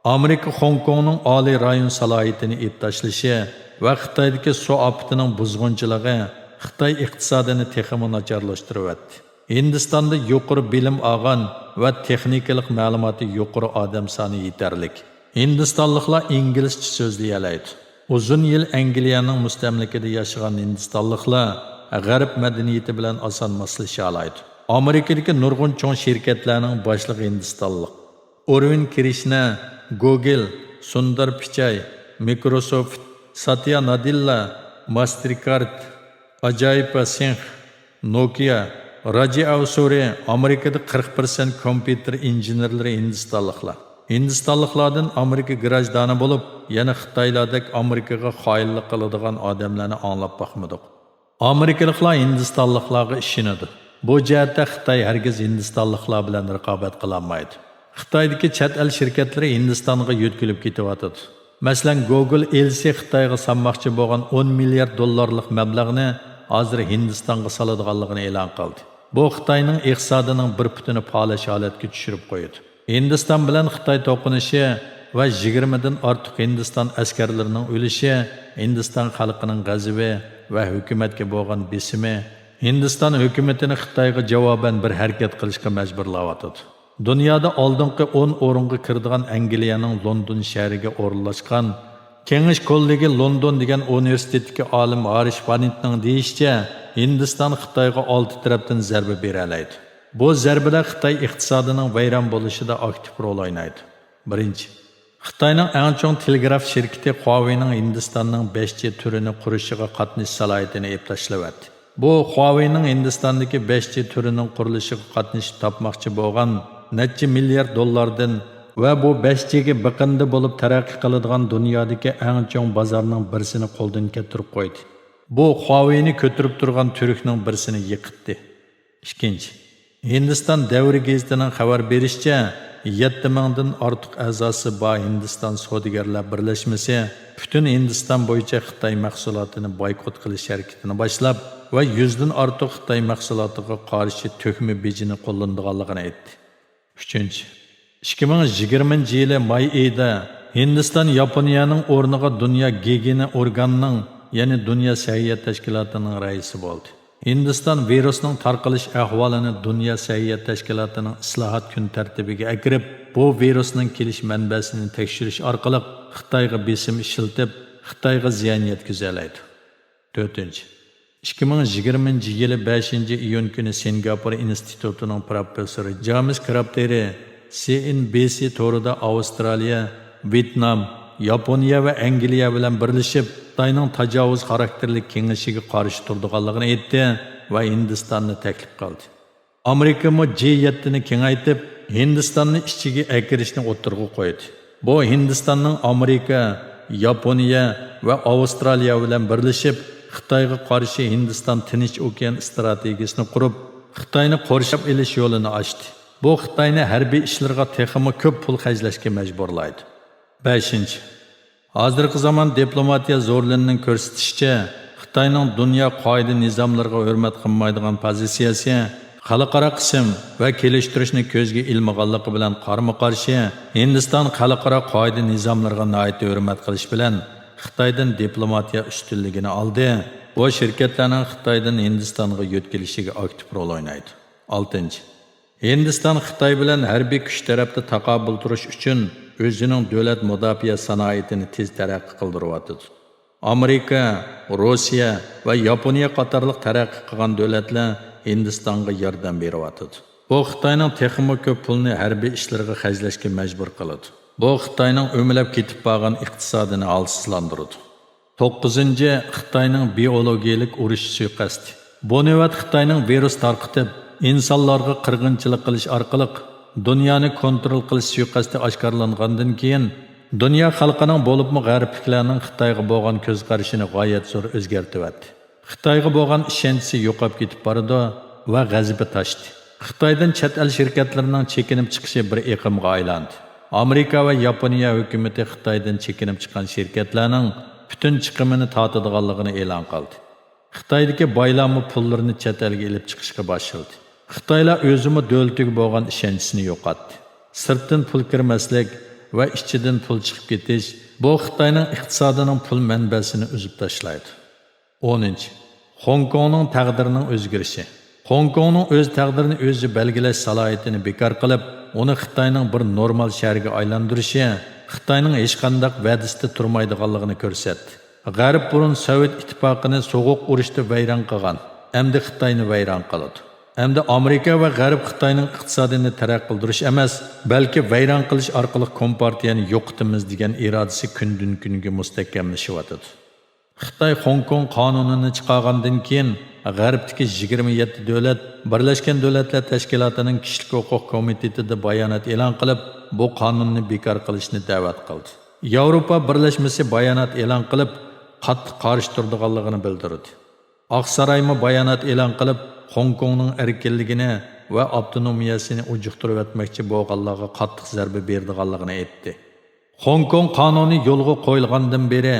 ئامېرىكا خوڭكوڭنىڭ ئالىي رايون سالاھىيىتىنى ئېلىپ تاشلىشى ۋە خىتايدىكى سۇ ئاپىتىنىڭ بۇزغۇنچىلىقى خىتاي ئىقتىسادىنى تېخىمۇ ناچارلاشتۇرۇۋەتتى. ھىندىستاندا يۇقىرى بىلىم ئالغان ۋە تېخنىكىلىق مەلۇماتى يۇقىرى ئادەم سانى يېتەرلىك. ھىندىستانلىقلار ئىنگلىزچە سۆزلىيەلەيدۇ. ئۇزۇن يىل ئەنگلىيەنىڭ مۇستەملىكىدە ياشىغان ھىندىستانلىقلار غەرب مەدەنىيىتى بىلەن ئاسان ماسلىشالايدۇ. ئامېرىكىدىكى نۇرغۇن چوڭ شىركەتلەرنىڭ باشلىقى ھىندىستانلىق. ئورۋىن كرىشنا، گوگل، سۇندار پىچاي، مىكروسوفت، ساتيا نادېللا، ماستېركارد، ئاجايپا سىنخ، نوكىيا، راجى ئاۋسورى، ئامېرىكىدا قىرىق پىرسەنت كومپيۇتېر ئىنژېنېرلىرى ھىندىستانلىقلار. ھىندىستانلىقلاردىن ئامېرىكا گراژدانى بولۇپ، يەنە خىتايلاردەك ئامېرىكىغا خائىنلىق قىلىدىغان ئادەملەرنى ئاڭلاپ باقمىدۇق. ئامېرىكىلىقلار ھىندىستانلىقلارغا ئىشىنىدۇ. بۇ جەھەتتە خىتاي ھەرگىز ھىندىستانلىقلار بىلەن رىقابەت قىلالمايدۇ. خىتايدىكى چەت ئەل شىركەتلىرى ھىندىستانغا يۆتكىلىپ كېتىۋاتىدۇ. مەسىلەن، گوگل ئىلىسى خىتايغا سالماقچى بولغان ئون مىليارد دوللارلىق مەبلەغنى ھازىر ھىندىستانغا سالىدىغانلىقىنى ئېلان قىلدى. بۇ خىتاينىڭ ئىقتىسادىنىڭ بىر پۇتىنى پالەچ ھالەتكە چۈشۈرۈپ قويىدۇ. ھىندىستان بىلەن خىتاي توقۇنۇشى ۋە يىگىرمىدىن ئارتۇق ھىندىستان ئەسكەرلىرىنىڭ ئۆلۈشى ھىندىستان خەلقىنىڭ غەزىپى ۋە ھۆكۈمەتكە بولغان بېسىمى ھىندىستان ھۆكۈمىتىنى خىتايغا جاۋابەن بىر ھەرىكەت قىلىشقا مەجبۇرلاۋاتىدۇ. دۇنيادا ئالدىنقى ئون ئورۇنغا كىرىدىغان ئەنگلىيەنىڭ لوندون شەھىرىگە ئورۇنلاشقان كېڭىش كوللېگى لوندون دېگەن ئۇنىۋېرسىتېتتىكى ئالىم ھارىش پانىتنىڭ دېيىشىچە، ھىندىستان خىتايغا ئالتە تەرەپتىن زەربە بېرەلەيدۇ. بۇ زەربىلەر خىتاي ئىقتىسادىنىڭ ۋەيران بولۇشىدا ئاكتىپ رول ئوينايدۇ. بىرىنچى، خىتاينىڭ ئەڭ چوڭ تېلېگراف شىركىتى خۇاۋېينىڭ ھىندىستاننىڭ بەش جى تۈرىنى قۇرۇشىغا قاتنىشىش سالاھىيىتىنى ئېلىپ تاشلىۋەتتى. بۇ خۇاۋېينىڭ ھىندىستاندىكى بەش جى تۈرىنىڭ قۇرۇلۇشىغا قاتنىشىپ تاپماقچى بولغان نەچچە مىليارد دوللاردىن ۋە بۇ بەش جىگە بېقىندى بولۇپ تەرەققىي قىلىدىغان دۇنيادىكى ئەڭ چوڭ بازارنىڭ بىرسىنى قولدىن كەتتۈرۈپ قويدى. بۇ خۇاۋېينى كۆتۈرۈپ تۇرغان تۈركنىڭ بىرسىنى يىقىتتى. ئىككىنچى، ھىندىستان دەۋرى گېزىتىنىڭ خەۋەر بېرىشىچە، يەتتە مىڭدىن ئارتۇق ئەزاسى بار ھىندىستان سودىگەرلەر بىرلەشمىسى پۈتۈن ھىندىستان بويىچە خىتاي مەھسۇلاتىنى بايكوت قىلىش ھەرىكىتىنى باشلاپ ۋە يۈزدىن ئارتۇق خىتاي مەھسۇلاتىغا قارشى تۆكمە بېجىنى قوللىنىدىغانلىقىنى ئېيتتى. ئۈچىنچى، ئىككى مىڭ يىگىرمىنچى يىلى ماي ئېيىدا ھىندىستان ياپونىيەنىڭ ئورنىغا دۇنيا گىگىيېنا ئورگانىنىڭ، يەنى دۇنيا سەھىيە تەشكىلاتىنىڭ رەئىسى بولدى. ھىندىستان ۋىرۇسنىڭ تارقىلىش ئەھۋالىنى دۇنيا سەھىيە تەشكىلاتىنىڭ ئىسلاھات كۈن تەرتىپىگە ئەكىرىپ، بۇ ۋىرۇسنىڭ كېلىش مەنبەسىنى تەكشۈرۈش ئارقىلىق خىتايغا بېسىم ئىشلىتىپ، خىتايغا زىيان يەتكۈزەلەيدۇ. تۆتىنچى، ئىككى مىڭ يىگىرمىنچى يىلى بەشىنچى ئىيۇن كۈنى سىنگاپور ئىنستىتۇتىنىڭ پروفېسسورى جامېس كراپتېرى سى ئېن بى سى تورىدا ئاۋسترالىيە، ۋيېتنام، ياپونىيە ۋە ئەنگلىيە بىلەن بىرلىشىپ، خىتاينىڭ تاجاۋۇز خاراكتېرلىك كېڭىشىگە قارشى تۇرىدىغانلىقىنى ئېيتتى ۋە ھىندىستاننى تەكلىپ قىلدى. ئامېرىكىمۇ جى يەتتىنى كېڭەيتىپ، ھىندىستاننى ئىچىگە ئەكىرىشنى ئوتتۇرىغا قويدى. بۇ ھىندىستاننىڭ ئامېرىكا، ياپونىيە ۋە ئاۋسترالىيە بىلەن بىرلىشىپ، خىتايغا قارشى ھىندىستان تىنچ ئوكيان ئىستراتېگىيىسىنى قۇرۇپ، خىتاينى قورشاپ ئېلىش يولىنى ئاچتى. بۇ خىتاينى ھەربىي ئىشلىرىغا تېخىمۇ كۆپ پۇل خەجلەشكە مەجبۇرلايدۇ. بەشىنچى، ھازىرقى زامان دىپلوماتىيە زورلىرىنىڭ كۆرسىتىشىچە، خىتاينىڭ دۇنيا قائىدە نىزاملىرىغا ھۆرمەت قىلمايدىغان پوزىتسىيەسى، خەلقئارا قىسىم ۋە كېلىشتۈرۈشنى كۆزگە ئىلمىغانلىقى بىلەن قارىمۇ قارشى، ھىندىستان خەلقئارا قائىدە نىزاملىرىغا ناھايىتى ھۆرمەت قىلىش بىلەن خىتايدىن دىپلوماتىيە ئۈستۈنلۈكىنى ئالدى. بۇ شىركەتلەرنىڭ خىتايدىن ھىندىستانغا يۆتكىلىشىگە ئاكتىپ رول ئوينايدۇ. ئالتىنچى، ھىندىستان خىتاي بىلەن ھەربىي كۈچ تەرەپتە تاقابىل تۇرۇش ئۈچۈن ئۆزىنىڭ دۆلەت مۇداپىئە سانائىتىنى تېز تەرەققىي قىلدۇرۇۋاتىدۇ. ئامېرىكا، روسىيە ۋە ياپونىيە قاتارلىق تەرەققىي قىلغان دۆلەتلەر ھىندىستانغا ياردەم بېرىۋاتىدۇ. بۇ خىتاينىڭ تېخىمۇ كۆپ پۇلنى ھەربىي ئىشلىرىغا خەجلەشكە مەجبۇر قىلىدۇ. بۇ خىتاينىڭ ئۆمىلەپ كېتىپ بارغان ئىقتىسادىنى ھالسىزلاندۇرىدۇ. توققۇزىنچى، خىتاينىڭ بىئولوگىيەلىك ئۇرۇش سۇيىقەستى. بۇ نۆۋەت خىتاينىڭ ۋىرۇس تارقىتىپ، ئىنسانلارغا قىرغىنچىلىق قىلىش ئارقىلىق دۇنيانى كونترول قىلىش سۇيىقەستى ئاشكارىلانغاندىن كېيىن، دۇنيا خەلقىنىڭ، بولۇپمۇ غەربلىكلەرنىڭ خىتايغا بولغان كۆز قارىشىنى غايەت زور ئۆزگەرتىۋەتتى. خىتايغا بولغان ئىشەنچىسى يوقاپ كېتىپ بارىدۇ ۋە غەزىپى تاشتى. خىتايدىن چەت ئەل شىركەتلىرىنىڭ چېكىنىپ چىقىشى بىر ئېقىمغا ئايلاندى. ئامېرىكا ۋە ياپونىيە ھۆكۈمىتى خىتايدىن چېكىنىپ چىققان شىركەتلەرنىڭ پۈتۈن چىقىمىنى تارتىدىغانلىقىنى ئېلان قىلدى. خىتايدىكى بايلارمۇ پۇللىرىنى چەت ئەلگە ئېلىپ چىقىشقا باشلىدى. خىتايلار ئۆزىمۇ دۆلىتىگە بولغان ئىشەنچىسىنى يوقاتتى. سىرتتىن پۇل كىرمەسلىك ۋە ئىچىدىن پۇل چىقىپ كېتىش، بۇ خىتاينىڭ ئىقتىسادىنىڭ پۇل مەنبەسىنى ئۈزۈپ تاشلايدۇ. ئونىنچى، خوڭكوڭنىڭ تەقدىرىنىڭ ئۆزگىرىشى. خوڭكوڭنىڭ ئۆز تەقدىرىنى ئۆزى بەلگىلەش سالاھىيىتىنى بىكار قىلىپ، ئۇنى خىتاينىڭ بىر نورمال شەھىرىگە ئايلاندۇرۇشى خىتاينىڭ ھېچقانداق ۋەدىسىدە تۇرمايدىغانلىقىنى كۆرسەتتى. غەرب بۇرۇن سوۋېت ئىتتىپاقىنى سوغۇق ئۇرۇشتا ۋەيران قىلغان، ئەمدى خىتاينى ۋەيران قىلىدۇ. ئەمدى ئامېرىكا ۋە غەرب خىتاينىڭ ئىقتىسادىنى تەرەققىي قىلدۇرۇش ئەمەس، بەلكى ۋەيران قىلىش ئارقىلىق كومپارتىيەنى يوقىتىمىز دېگەن ئىرادىسى كۈندىن-كۈنگە مۇستەھكەملىشىۋاتىدۇ. خىتاي خوڭكوڭ قانۇنىنى چىقارغاندىن كېيىن، غەربتىكى يىگىرمە يەتتە دۆلەت بىرلەشكەن دۆلەتلەر تەشكىلاتىنىڭ كىشىلىك ھوقۇق كومىتېتىدا بايانات ئېلان قىلىپ، بۇ قانۇننى بىكار قىلىشنى دەۋەت قىلدى. ياۋروپا بىرلەشمىسى بايانات ئېلان قىلىپ، قاتتىق قارشى تۇرىدىغانلىقىنى بىلدۈردى. ئاقسارايمۇ بايانات ئېلان قىلىپ، خوڭكوڭنىڭ ئەركىنلىكىنى ۋە ئاپتونومىيەسىنى ئۇجۇقتۇرۇۋەتمەكچى بولغانلارغا قاتتىق زەربە بېرىدىغانلىقىنى ئېيتتى. خوڭكوڭ قانۇنى يولغا قويۇلغاندىن بېرى،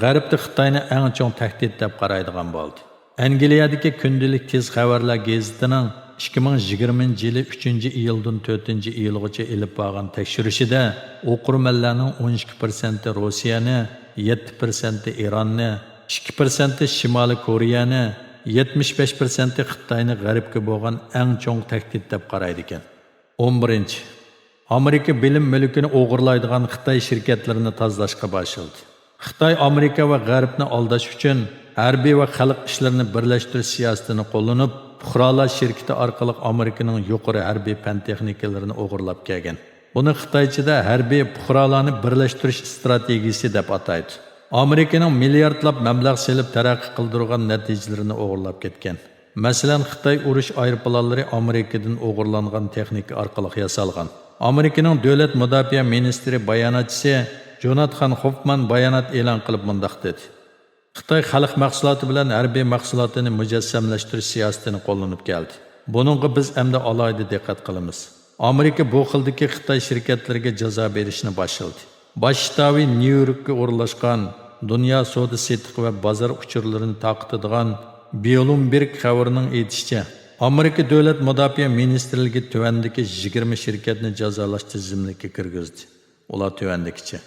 غەربتە خىتاينى ئەڭ چوڭ تەھدىت دەپ قارايدىغان بولدى. ئەنگلىيەدىكى كۈندىلىك تېز خەۋەرلەر گېزىتىنىڭ ئىككى مىڭ يىگىرمىنچى يىلى ئۈچىنچى ئىيۇلدىن تۆتىنچى ئىيۇلغىچە ئېلىپ بارغان تەكشۈرۈشىدە، ئوقۇرمەنلەرنىڭ ئون ئىككى پىرسەنتى روسىيەنى، يەتتە پىرسەنتى ئىراننى، ئىككى پىرسەنتى شىمالىي كورېيەنى، يەتمىش بەش پىرسەنتى خىتاينى غەربكە بولغان ئەڭ چوڭ تەھدىت دەپ قارايدىكەن. ئون بىرىنچى، ئامېرىكا بىلىم مۈلكىنى ئوغرىلايدىغان خىتاي شىركەتلىرىنى تازىلاشقا باشلىدى. خىتاي ئامېرىكا ۋە غەربنى ئالداش ئۈچۈن ھەربىي ۋە خەلق ئىشلىرىنى بىرلەشتۈرۈش سىياسىتىنى قوللىنىپ، پۇقرالار شىركىتى ئارقىلىق ئامېرىكىنىڭ يۇقىرى ھەربىي پەن تېخنىكىلىرىنى ئوغرىلاپ كەلگەن. بۇنى خىتايچىدا ھەربىي پۇقرالارنى بىرلەشتۈرۈش ئىستراتېگىيىسى دەپ ئاتايدۇ. ئامېرىكىنىڭ مىلياردلاپ مەبلەغ سېلىپ تەرەققىي قىلدۇرغان نەتىجىلىرىنى ئوغرىلاپ كەتكەن. مەسىلەن، خىتاي ئۇرۇش ئايروپىلانلىرى ئامېرىكىدىن ئوغرىلانغان تېخنىكا ئارقىلىق ياسالغان. ئامېرىكىنىڭ دۆلەت مۇداپىئە مىنىستىرى باياناتچىسى جوناتخان خوفمان بايانات ئېلان قىلىپ مۇنداق دېدى: خىتاي خەلق مەھسۇلاتى بىلەن ھەربىي مەھسۇلاتىنى مۇجەسسەملەشتۈرۈش سىياسىتىنى قوللىنىپ كەلدى. بۇنىڭغا بىز ئەمدى ئالاھىدە دىققەت قىلىمىز. ئامېرىكا بۇ خىلدىكى خىتاي شىركەتلىرىگە جازا بېرىشنى باشلىدى. باش شتابى نيۇ يوركقا ئورۇنلاشقان دۇنيا سودا سېتىق ۋە بازار ئۇچۇرلىرىنى تارقىتىدىغان بلومبېرگ خەۋىرىنىڭ ئېيتىشىچە، ئامېرىكا دۆلەت مۇداپىئە مىنىستىرلىكى تۆۋەندىكى يىگىرمە شىركەتنى جازالاش تىزىملىكىگە كىرگۈزدى. ئۇلار تۆۋەندىكىچە: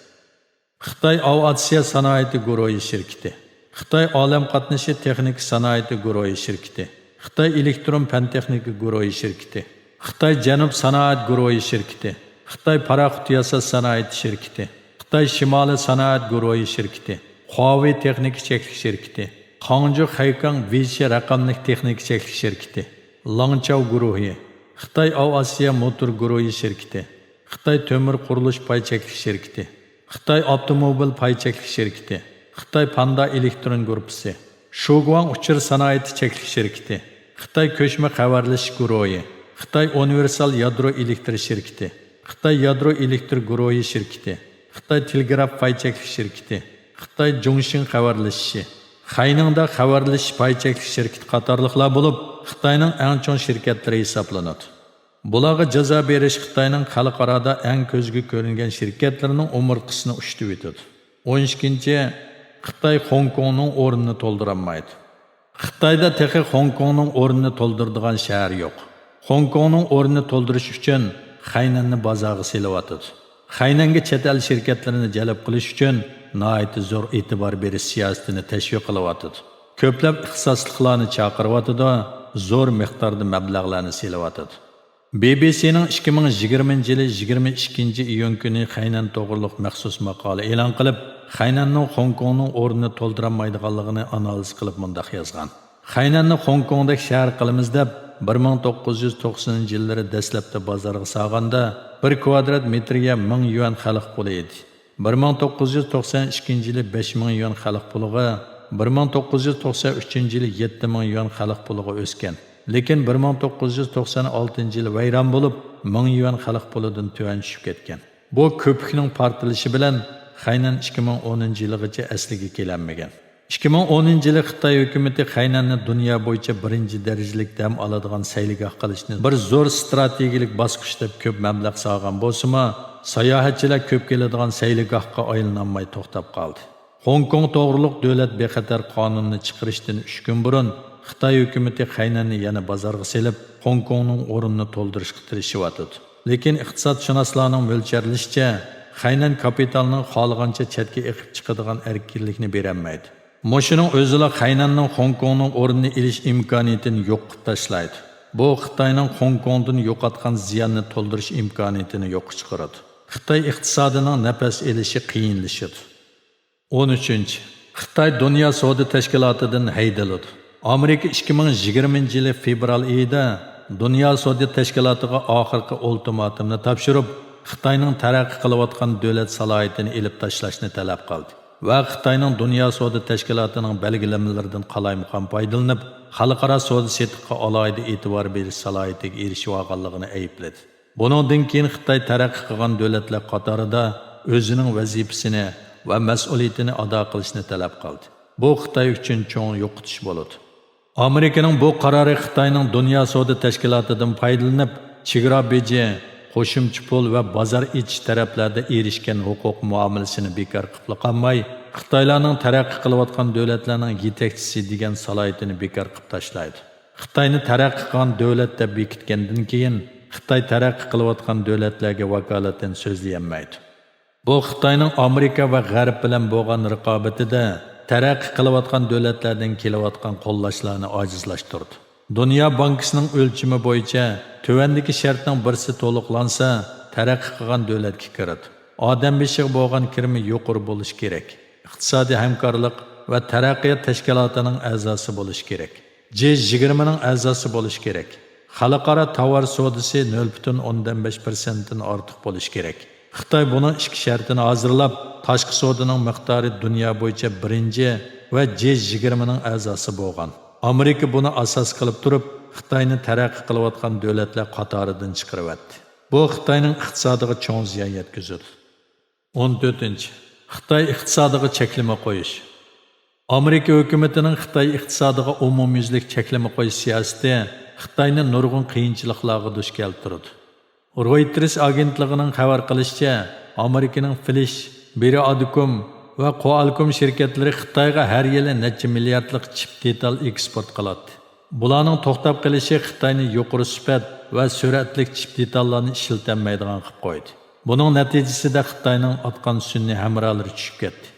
خىتاي ئاۋىئاتسىيە سانائىتى گۇرۇھى شىركىتى، خىتاي ئالەم قاتنىشى تېخنىكا سانائىتى گۇرۇھى شىركىتى، خىتاي ئېلېكترون پەن تېخنىكا گۇرۇھى شىركىتى، خىتاي جەنۇب سانائەت گۇرۇھى شىركىتى، خىتاي پاراخوت ياساش سانائىتى شىركىتى، خىتاي شىمالىي سانائەت گۇرۇھى شىركىتى، خۇاۋېي تېخنىكا چەكلىك شىركىتى، خاڭجۇ خەيكاڭ ۋېيشى رەقەملىك تېخنىكا چەكلىك شىركىتى، لاڭچاۋ گۇرۇھى، خىتاي ئاۋىئاتسىيە موتور گۇرۇھى شىركىتى، خىتاي تۆمۈر قۇرۇلۇش پاي چەكلىك شىركىتى، خىتاي ئاپتوموبىل پاي چەكلىك شىركىتى، خىتاي پاندا ئېلېكترون گۇرۇپپىسى، شۇگۇاڭ ئۇچۇر سانائىتى چەكلىك شىركىتى، خىتاي كۆچمە خەۋەرلىشىش گۇرۇھى، خىتاي ئۇنىۋېرسال يادرو ئېلېكتر شىركىتى، خىتاي يادرو ئېلېكتر گۇرۇھى شىركىتى، خىتاي تېلېگراف پاي چەكلىك شىركىتى، خىتاي جۇڭشىڭ خەۋەرلىشىشى، خەينىڭدا خەۋەرلىشىش پاي چەكلىك شىركىتى قاتارلىقلار بولۇپ، خىتاينىڭ ئەڭ چوڭ شىركەتلىرى ھېسابلىنىدۇ. بۇلارغا جازا بېرىش خىتاينىڭ خەلقئارادا ئەڭ كۆزگە كۆرۈنگەن شىركەتلىرىنىڭ ئومۇرتقىسىنى ئۇشتۇۋېتىدۇ. ئون ئىككىنچى، خىتاي خوڭكوڭنىڭ ئورنىنى تولدۇرالمايدۇ. خىتايدا تېخى خوڭكوڭنىڭ ئورنىنى تولدۇرىدىغان شەھەر يوق. خوڭكوڭنىڭ ئورنىنى تولدۇرۇش ئۈچۈن خەينەننى بازارغا سېلىۋاتىدۇ. خەينەنگە چەت ئەل شىركەتلىرىنى جەلپ قىلىش ئۈچۈن ناھايىتى زور ئېتىبار بېرىش سىياسىتىنى تەشۋىق قىلىۋاتىدۇ. كۆپلەپ ئىختىساسلىقلارنى چاقىرىۋاتىدۇ، زور مىقداردا مەبلەغلەرنى سېلىۋاتىدۇ. بى بى سىنىڭ ئىككى مىڭ يىگىرمىنچى يىلى يىگىرمە ئىككىنچى ئىيۇن كۈنى خەينەن توغرۇلۇق مەخسۇس ماقالە ئېلان قىلىپ، خەينەننىڭ خوڭكوڭنىڭ ئورنىنى تولدۇرالمايدىغانلىقىنى ئانالىز قىلىپ مۇنداق يازغان: خەينەننى خوڭكوڭدەك شەھەر قىلىمىز دەپ، بىر مىڭ توققۇز يۈز توقسىنىنچى يىللىرى دەسلەپتە بازارغا سالغاندا، بىر كۋادرات مېتىرگە مىڭ يۈەن خەلق پۇلى ئىدى. بىر مىڭ توققۇز يۈز توقسان ئىككىنچى يىلى بەش مىڭ يۈەن خەلق پۇلىغا، بىر مىڭ توققۇز يۈز توقسان ئۈچىنچى يىلى يەتتە مىڭ يۈەن خەلق پۇلىغا ئۆسكەن. لېكىن بىر مىڭ توققۇز يۈز توقسان ئالتىنچى يىلى ۋەيران بولۇپ، مىڭ يۈەن خەلق پۇلىدىن تۆۋەن چۈشۈپ كەتكەن. بۇ كۆپۈكنىڭ پارتلىشى بىلەن خەينەن ئىككى مىڭ ئونىنچى يىلىغىچە ئەسلىگە كېلەلمىگەن. ئىككى مىڭ ئونىنچى يىلى خىتاي ھۆكۈمىتى خەينەننى دۇنيا بويىچە بىرىنچى دەرىجىلىك دەم ئالىدىغان سەيلىگاھ قىلىشنى بىر زور ستراتېگىيەلىك باسقۇچ دەپ كۆپ مەبلەغ سالغان بولسىمۇ، ساياھەتچىلەر كۆپ كېلىدىغان سەيلىگاھقا ئايلىنالماي توختاپ قالدى. خوڭكوڭ توغرۇلۇق دۆلەت بىخەتەر قانۇنىنى چىقىرىشتىن ئۈچ كۈن بۇرۇن، خىتاي ھۆكۈمىتى خەينەننى يەنە بازارغا سېلىپ، خوڭكوڭنىڭ ئورنىنى تولدۇرۇشقا تىرىشىۋاتىدۇ. لېكىن ئىقتىسادشۇناسلارنىڭ مۆلچەرلىشىچە، خەينەن كاپىتالنىڭ خالىغانچە چەتكە ئېقىپ چىقىدىغان ئەركىنلىكنى بېرەلمەيدۇ. مۇشۇنىڭ ئۆزىلا خەينەننىڭ خوڭكوڭنىڭ ئورنىنى ئېلىش ئىمكانىيىتىنى يوق قىلىپ تاشلايدۇ. بۇ خىتاينىڭ خوڭكوڭدىن يوقاتقان زىياننى تولدۇرۇش ئىمكانىيىتىنى يوققا چىقىرىدۇ. خىتاي ئىقتىسادىنىڭ نەپەس ئېلىشى قىيىنلىشىدۇ. ئون ئۈچىنچى، خىتاي دۇنيا سودا تەشكىلاتىدىن ھەيدىلىدۇ. ئامېرىكا ئىككى مىڭ يىگىرمىنچى يىلى فېۋرال ئېيىدا دۇنيا سودا تەشكىلاتىغا ئاخىرقى ئۇلتىماتومنى تاپشۇرۇپ، خىتاينىڭ تەرەققىي قىلىۋاتقان دۆلەت سالاھىيىتىنى ئېلىپ تاشلاشنى تەلەپ قىلدى ۋە خىتاينىڭ دۇنيا سودا تەشكىلاتىنىڭ بەلگىلىمىلىرىدىن قالايمىقان پايدىلىنىپ، خەلقئارا سودا سېتىققا ئالاھىدە ئېتىبار بېرىش سالاھىيىتىگە ئېرىشىۋالغانلىقىنى ئەيىبلىدى. بۇنىڭدىن كېيىن خىتاي تەرەققىي قىلغان دۆلەتلەر قاتارىدا ئۆزىنىڭ ۋەزىپىسىنى ۋە مەسئۇلىيىتىنى ئادا قىلىشنى تەلەپ قىلدى. بۇ خىتاي ئۈچۈن چوڭ يوقىتىش بولىدۇ. ئامېرىكىنىڭ بۇ قارارى خىتاينىڭ دۇنيا سودا تەشكىلاتىدىن پايدىلىنىپ، چېگرا بېجى، قوشۇمچە پۇل ۋە بازار ئېچىش تەرەپلەردە ئېرىشكەن ھوقۇق مۇئامىلىسىنى بىكار قىلىپلا قالماي، خىتايلارنىڭ تەرەققىي قىلىۋاتقان دۆلەتلەرنىڭ يېتەكچىسى دېگەن سالاھىيىتىنى بىكار قىلىپ تاشلايدۇ. خىتاينى تەرەققىي قىلغان دۆلەت دەپ بېكىتكەندىن كېيىن، خىتاي تەرەققىي قىلىۋاتقان دۆلەتلەرگە ۋاكالىتەن سۆزلىيەلمەيدۇ. بۇ خىتاينىڭ ئامېرىكا ۋە غەرب بىلەن بولغان رىقابىتىدە تەرەققىي قىلىۋاتقان دۆلەتلەردىن كېلىۋاتقان قوللاشلارنى ئاجىزلاشتۇرىدۇ. دۇنيا بانكىسىنىڭ ئۆلچىمى بويىچە تۆۋەندىكى شەرتنىڭ بىرسى تولۇقلانسا، تەرەققىي قىلغان دۆلەتكە كىرىدۇ. ئادەم بېشىغا بولغان كىرىمى يۇقىرى بولۇشى كېرەك. ئىقتىسادىي ھەمكارلىق ۋە تەرەققىيات تەشكىلاتىنىڭ ئەزاسى بولۇشى كېرەك. جى يىگىرمىنىڭ ئەزاسى بولۇشى كېرەك. خەلقئارا تاۋار سودىسى نۆل پۈتۈن ئوندىن بەش پىرسەنتتىن ئارتۇق بولۇشى كېرەك. خىتاي بۇنىڭ ئىككى شەرتىنى ھازىرلاپ، تاشقى سودىنىڭ مىقدارى دۇنيا بويىچە بىرىنچى ۋە جى يىگىرمىنىڭ ئەزاسى بولغان. ئامېرىكا بۇنى ئاساس قىلىپ تۇرۇپ، خىتاينى تەرەققىي قىلىۋاتقان دۆلەتلەر قاتارىدىن چىقىرىۋەتتى. بۇ خىتاينىڭ ئىقتىسادىغا چوڭ زىيان يەتكۈزىدۇ. ئون تۆتىنچى، خىتاي ئىقتىسادىغا چەكلىمە قويۇش. ئامېرىكا ھۆكۈمىتىنىڭ خىتاي ئىقتىسادىغا ئومۇميۈزلۈك چەكلىمە قويۇش سىياسىتى خىتاينى نۇرغۇن قىيىنچىلىقلارغا دۇچ كەلتۈرىدۇ. رويتېرس ئاگېنتلىقىنىڭ خەۋەر قىلىشىچە، ئامېرىكىنىڭ فلىش، بىرئادكوم ۋە قوئالكوم شىركەتلىرى خىتايغا ھەر يىلى نەچچە مىلياردلىق چىپ دېتال ئېكسپورت قىلاتتى. بۇلارنىڭ توختاپ قېلىشى خىتاينى يۇقىرى سۈپەت ۋە سۈرئەتلىك چىپ دېتاللارنى ئىشلىتەلمەيدىغان قىلىپ قويدى. بۇنىڭ نەتىجىسىدە خىتاينىڭ ئاتقان سۈنئىي ھەمراھلىرى چۈشۈپ كەتتى.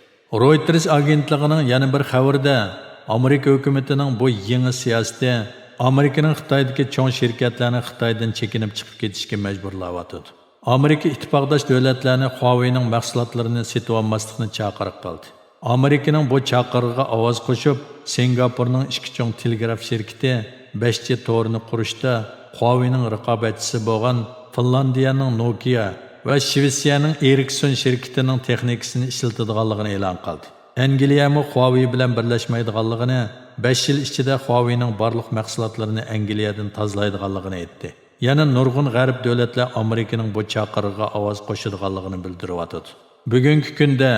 رويتېرس ئاگېنتلىقىنىڭ يەنە بىر خەۋىرىدە، ئامېرىكا ھۆكۈمىتىنىڭ بۇ يېڭى سىياسىتى ئامېرىكىنىڭ خىتايدىكى چوڭ شىركەتلەرنى خىتايدىن چېكىنىپ چىقىپ كېتىشكە مەجبۇرلاۋاتىدۇ. ئامېرىكا ئىتتىپاقداش دۆلەتلەرنى خۇاۋېينىڭ مەھسۇلاتلىرىنى سېتىۋالماسلىقنى چاقىرىق قىلدى. ئامېرىكىنىڭ بۇ چاقىرىقىغا ئاۋاز قوشۇپ، سىنگاپورنىڭ ئىككى چوڭ تېلېگراف شىركىتى بەش جى تورىنى قۇرۇشتا خۇاۋېينىڭ رىقابەتچىسى بولغان فىنلاندىيەنىڭ نوكىيا ۋە شىۋېتسىيەنىڭ ئېرىكسون شىركىتىنىڭ تېخنىكىسىنى ئىشلىتىدىغانلىقىنى ئېلان قىلدى. ئەنگلىيەمۇ خۇاۋېي بىلەن بىرلەشمەيدىغانلىقىنى، بەش يىل ئىچىدە خۇاۋېينىڭ بارلىق مەھسۇلاتلىرىنى ئەنگلىيەدىن تازىلايدىغانلىقىنى ئېيتتى. يەنە نۇرغۇن غەرب دۆلەتلەر ئامېرىكىنىڭ بۇ چاقىرىقىغا ئاۋاز قوشىدىغانلىقىنى بىلدۈرۈۋاتىدۇ. بۈگۈنكى كۈندە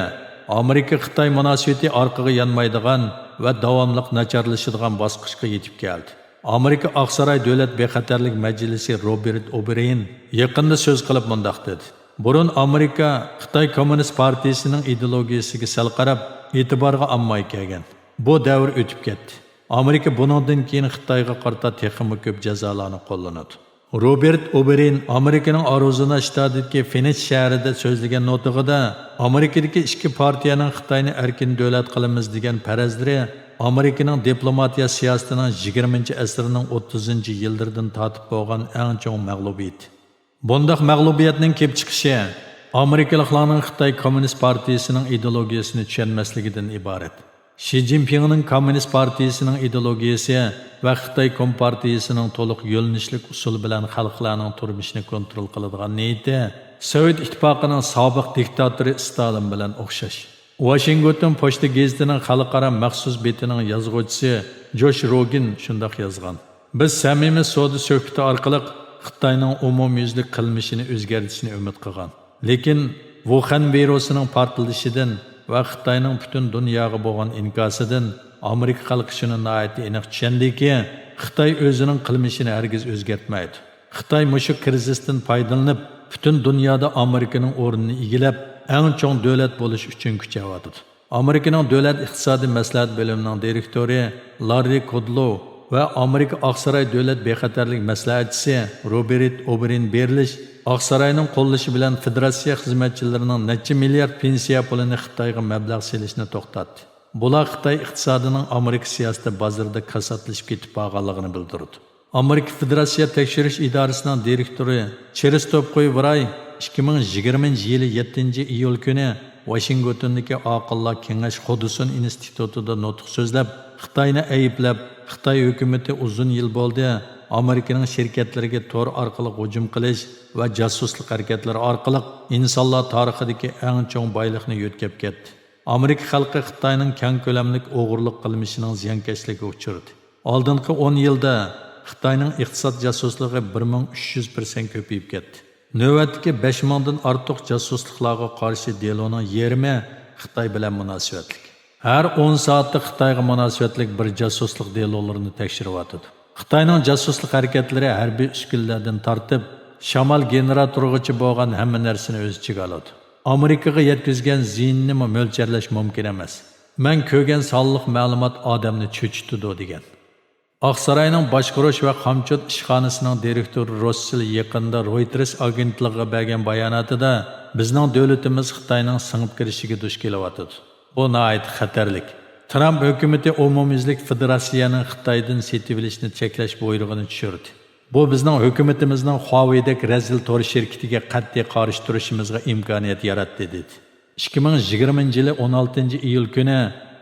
ئامېرىكا-خىتاي مۇناسىۋىتى ئارقىغا يانمايدىغان ۋە داۋاملىق ناچارلىشىدىغان باسقۇچقا يېتىپ كەلدى. ئامېرىكا ئاقساراي دۆلەت بىخەتەرلىك مەجلىسى روبېرت ئوبېرىن يېقىندا سۆز قىلىپ مۇنداق دېدى: بۇرۇن ئامېرىكا خىتاي كوممۇنىست پارتىيىسىنىڭ ئىدېئولوگىيىسىگە سەل قاراپ، ئېتىبارغا ئالماي كەلگەن. بۇ دەۋر ئۆتۈپ كەتتى. ئامېرىكا بۇنىڭدىن كېيىن خىتايغا قارىتا تېخىمۇ كۆپ جازالارنى قوللىنىدۇ. روبېرت ئوبېرىن ئامېرىكىنىڭ ئارىزونا شتاتىدىكى فېنىس شەھىرىدە سۆزلىگەن نۇتۇقىدا، ئامېرىكىدىكى ئىككى پارتىيەنىڭ خىتاينى ئەركىن دۆلەت قىلىمىز دېگەن پەرەزلىرى ئامېرىكىنىڭ دىپلوماتىيە سىياسىتىنىڭ يىگىرمىنچى ئەسىرنىڭ ئوتتۇزىنچى يىللىرىدىن تارتىپ بولغان ئەڭ چوڭ مەغلۇبىيىتى. بۇنداق مەغلۇبىيەتنىڭ كېلىپ چىقىشى ئامېرىكىلىقلارنىڭ خىتاي كوممۇنىست پارتىيىسىنىڭ ئىدېئولوگىيىسىنى چۈشەنمەسلىكىدىن ئىبارەت. شى جىنپىڭنىڭ كوممۇنىست پارتىيىسىنىڭ ئىدېئولوگىيىسى ۋە خىتاي كومپارتىيىسىنىڭ تولۇق يۆنىلىشلىك ئۇسۇل بىلەن خەلقلەرنىڭ تۇرمۇشىنى كونترول قىلىدىغان نىيىتى سوۋېت ئىتتىپاقىنىڭ سابىق دىكتاتورى ستالىن بىلەن ئوخشاش. ۋاشىنگتون پوچتا گېزىتىنىڭ خەلقئارا مەخسۇس بېتىنىڭ يازغۇچىسى جوش روگىن شۇنداق يازغان: بىز سەمىمىي سودا سۆھبىتى ئارقىلىق خىتاينىڭ ئومۇميۈزلۈك قىلمىشىنى ئۆزگەرتىشىنى ئۈمىد قىلغان. لېكىن ۋۇخەن ۋىرۇسىنىڭ پارتلىشىدىن ۋە خىتاينىڭ پۈتۈن دۇنياغا بولغان ئىنكاسىدىن ئامېرىكا خەلقى شۇنى ناھايىتى ئېنىق چۈشەندىكى، خىتاي ئۆزىنىڭ قىلمىشىنى ھەرگىز ئۆزگەرتمەيدۇ. خىتاي مۇشۇ كىرىزىستىن پايدىلىنىپ، پۈتۈن دۇنيادا ئامېرىكىنىڭ ئورنىنى ئىگىلەپ، ئەڭ چوڭ دۆلەت بولۇش ئۈچۈن كۈچەۋاتىدۇ. ئامېرىكىنىڭ دۆلەت ئىقتىسادىي مەسلىھەت بۆلۈمىنىڭ دىرېكتورى لاررى كۇدلوۋ ۋە ئامېرىكا ئاقساراي دۆلەت بىخەتەرلىك مەسلىھەتچىسى روبېرت ئوبېرىن بېرلىش ئاقساراينىڭ قوللىشى بىلەن فېدېراتسىيە خىزمەتچىلىرىنىڭ نەچچە مىليارد پېنسىيە پۇلىنى خىتايغا مەبلەغ سېلىشنى توختاتتى. بۇلار خىتاي ئىقتىسادىنىڭ ئامېرىكا سىياسىتى بازىرىدا كاساتلىشىپ كېتىپ بارغانلىقىنى بىلدۈرىدۇ. ئامېرىكا فېدېراتسىيە تەكشۈرۈش ئىدارىسىنىڭ دىرېكتورى چىرىستوپ قۇيۋراي ئىككى مىڭ يىگىرمىنچى يىلى يەتتىنچى ئىيۇل كۈنى ۋاشىنگتوندىكى ئاقىللار كېڭەش خۇدسۇن ئىنستىتۇتىدا نۇتۇق سۆزلەپ، خىتاينى ئەيىبلەپ، خىتاي ھۆكۈمىتى ئۇزۇن يىل بولدى ئامېرىكىنىڭ شىركەتلىرىگە تور ئارقىلىق ھۇجۇم قىلىش ۋە جاسۇسلۇق ھەرىكەتلىرى ئارقىلىق ئىنسانلار تارىخىدىكى ئەڭ چوڭ بايلىقنى يۆتكەپ كەتتى. ئامېرىكا خەلقى خىتاينىڭ كەڭ كۆلەملىك ئوغرىلىق قىلمىشىنىڭ زىيانكەشلىكىگە ئۇچرىدى. ئالدىنقى ئون يىلدا خىتاينىڭ ئىقتىساد جاسۇسلۇقى بىر مىڭ ئۈچ يۈز پىرسەنت كۆپىيىپ كەتتى. نۆۋەتتىكى بەش مىڭدىن ئارتۇق جاسۇسلۇقلارغا قارشى دېلونىڭ يېرىمى خىتاي بىلەن مۇناسىۋەتلىك. ھەر ئون سائەتتە خىتايغا مۇناسىۋەتلىك بىر جاسۇسلۇق دېلولىرىنى تەكشۈرۈۋاتىدۇ. خىتاينىڭ جاسۇسلۇق ھەرىكەتلىرى ھەربىي ئۈسكۈنىلەردىن تارتىپ، شامال گېنېراتورىغىچە بولغان ھەممە نەرسىنى ئۆز ئىچىگە ئالىدۇ. ئامېرىكىغا يەتكۈزگەن زىيىنىنىمۇ مۆلچەرلەش مۇمكىن ئەمەس. مەن كۆرگەن سانلىق مەلۇمات ئادەمنى چۆچۈتىدۇ، دېگەن. ئاقساراينىڭ باشقۇرۇش ۋە خامچوت ئىشخانىسىنىڭ دىرېكتورى روسسېل يېقىندا رويتېرس ئاگېنتلىقىغا بەرگەن باياناتىدا، بىزنىڭ دۆلىتىمىز خىتاينىڭ سىڭىپ كىرىشىگە دۇچ كېلىۋاتىدۇ. بۇ ناھايىتى خەتەرلىك. ترامپ ھۆكۈمىتى ئومۇميۈزلۈك فېدېراتسىيەنىڭ خىتايدىن سېتىۋېلىشنى چەكلەش بۇيرۇقىنى چۈشۈردى. بۇ بىزنىڭ ھۆكۈمىتىمىزنىڭ خۇاۋېيدەك رەزىل تور شىركىتىگە قەتئىي قارشى تۇرۇشىمىزغا ئىمكانىيەت ياراتتى، دېدى. ئىككى مىڭ يىگىرمىنچى يىلى ئون ئالتىنچى ئىيۇل كۈنى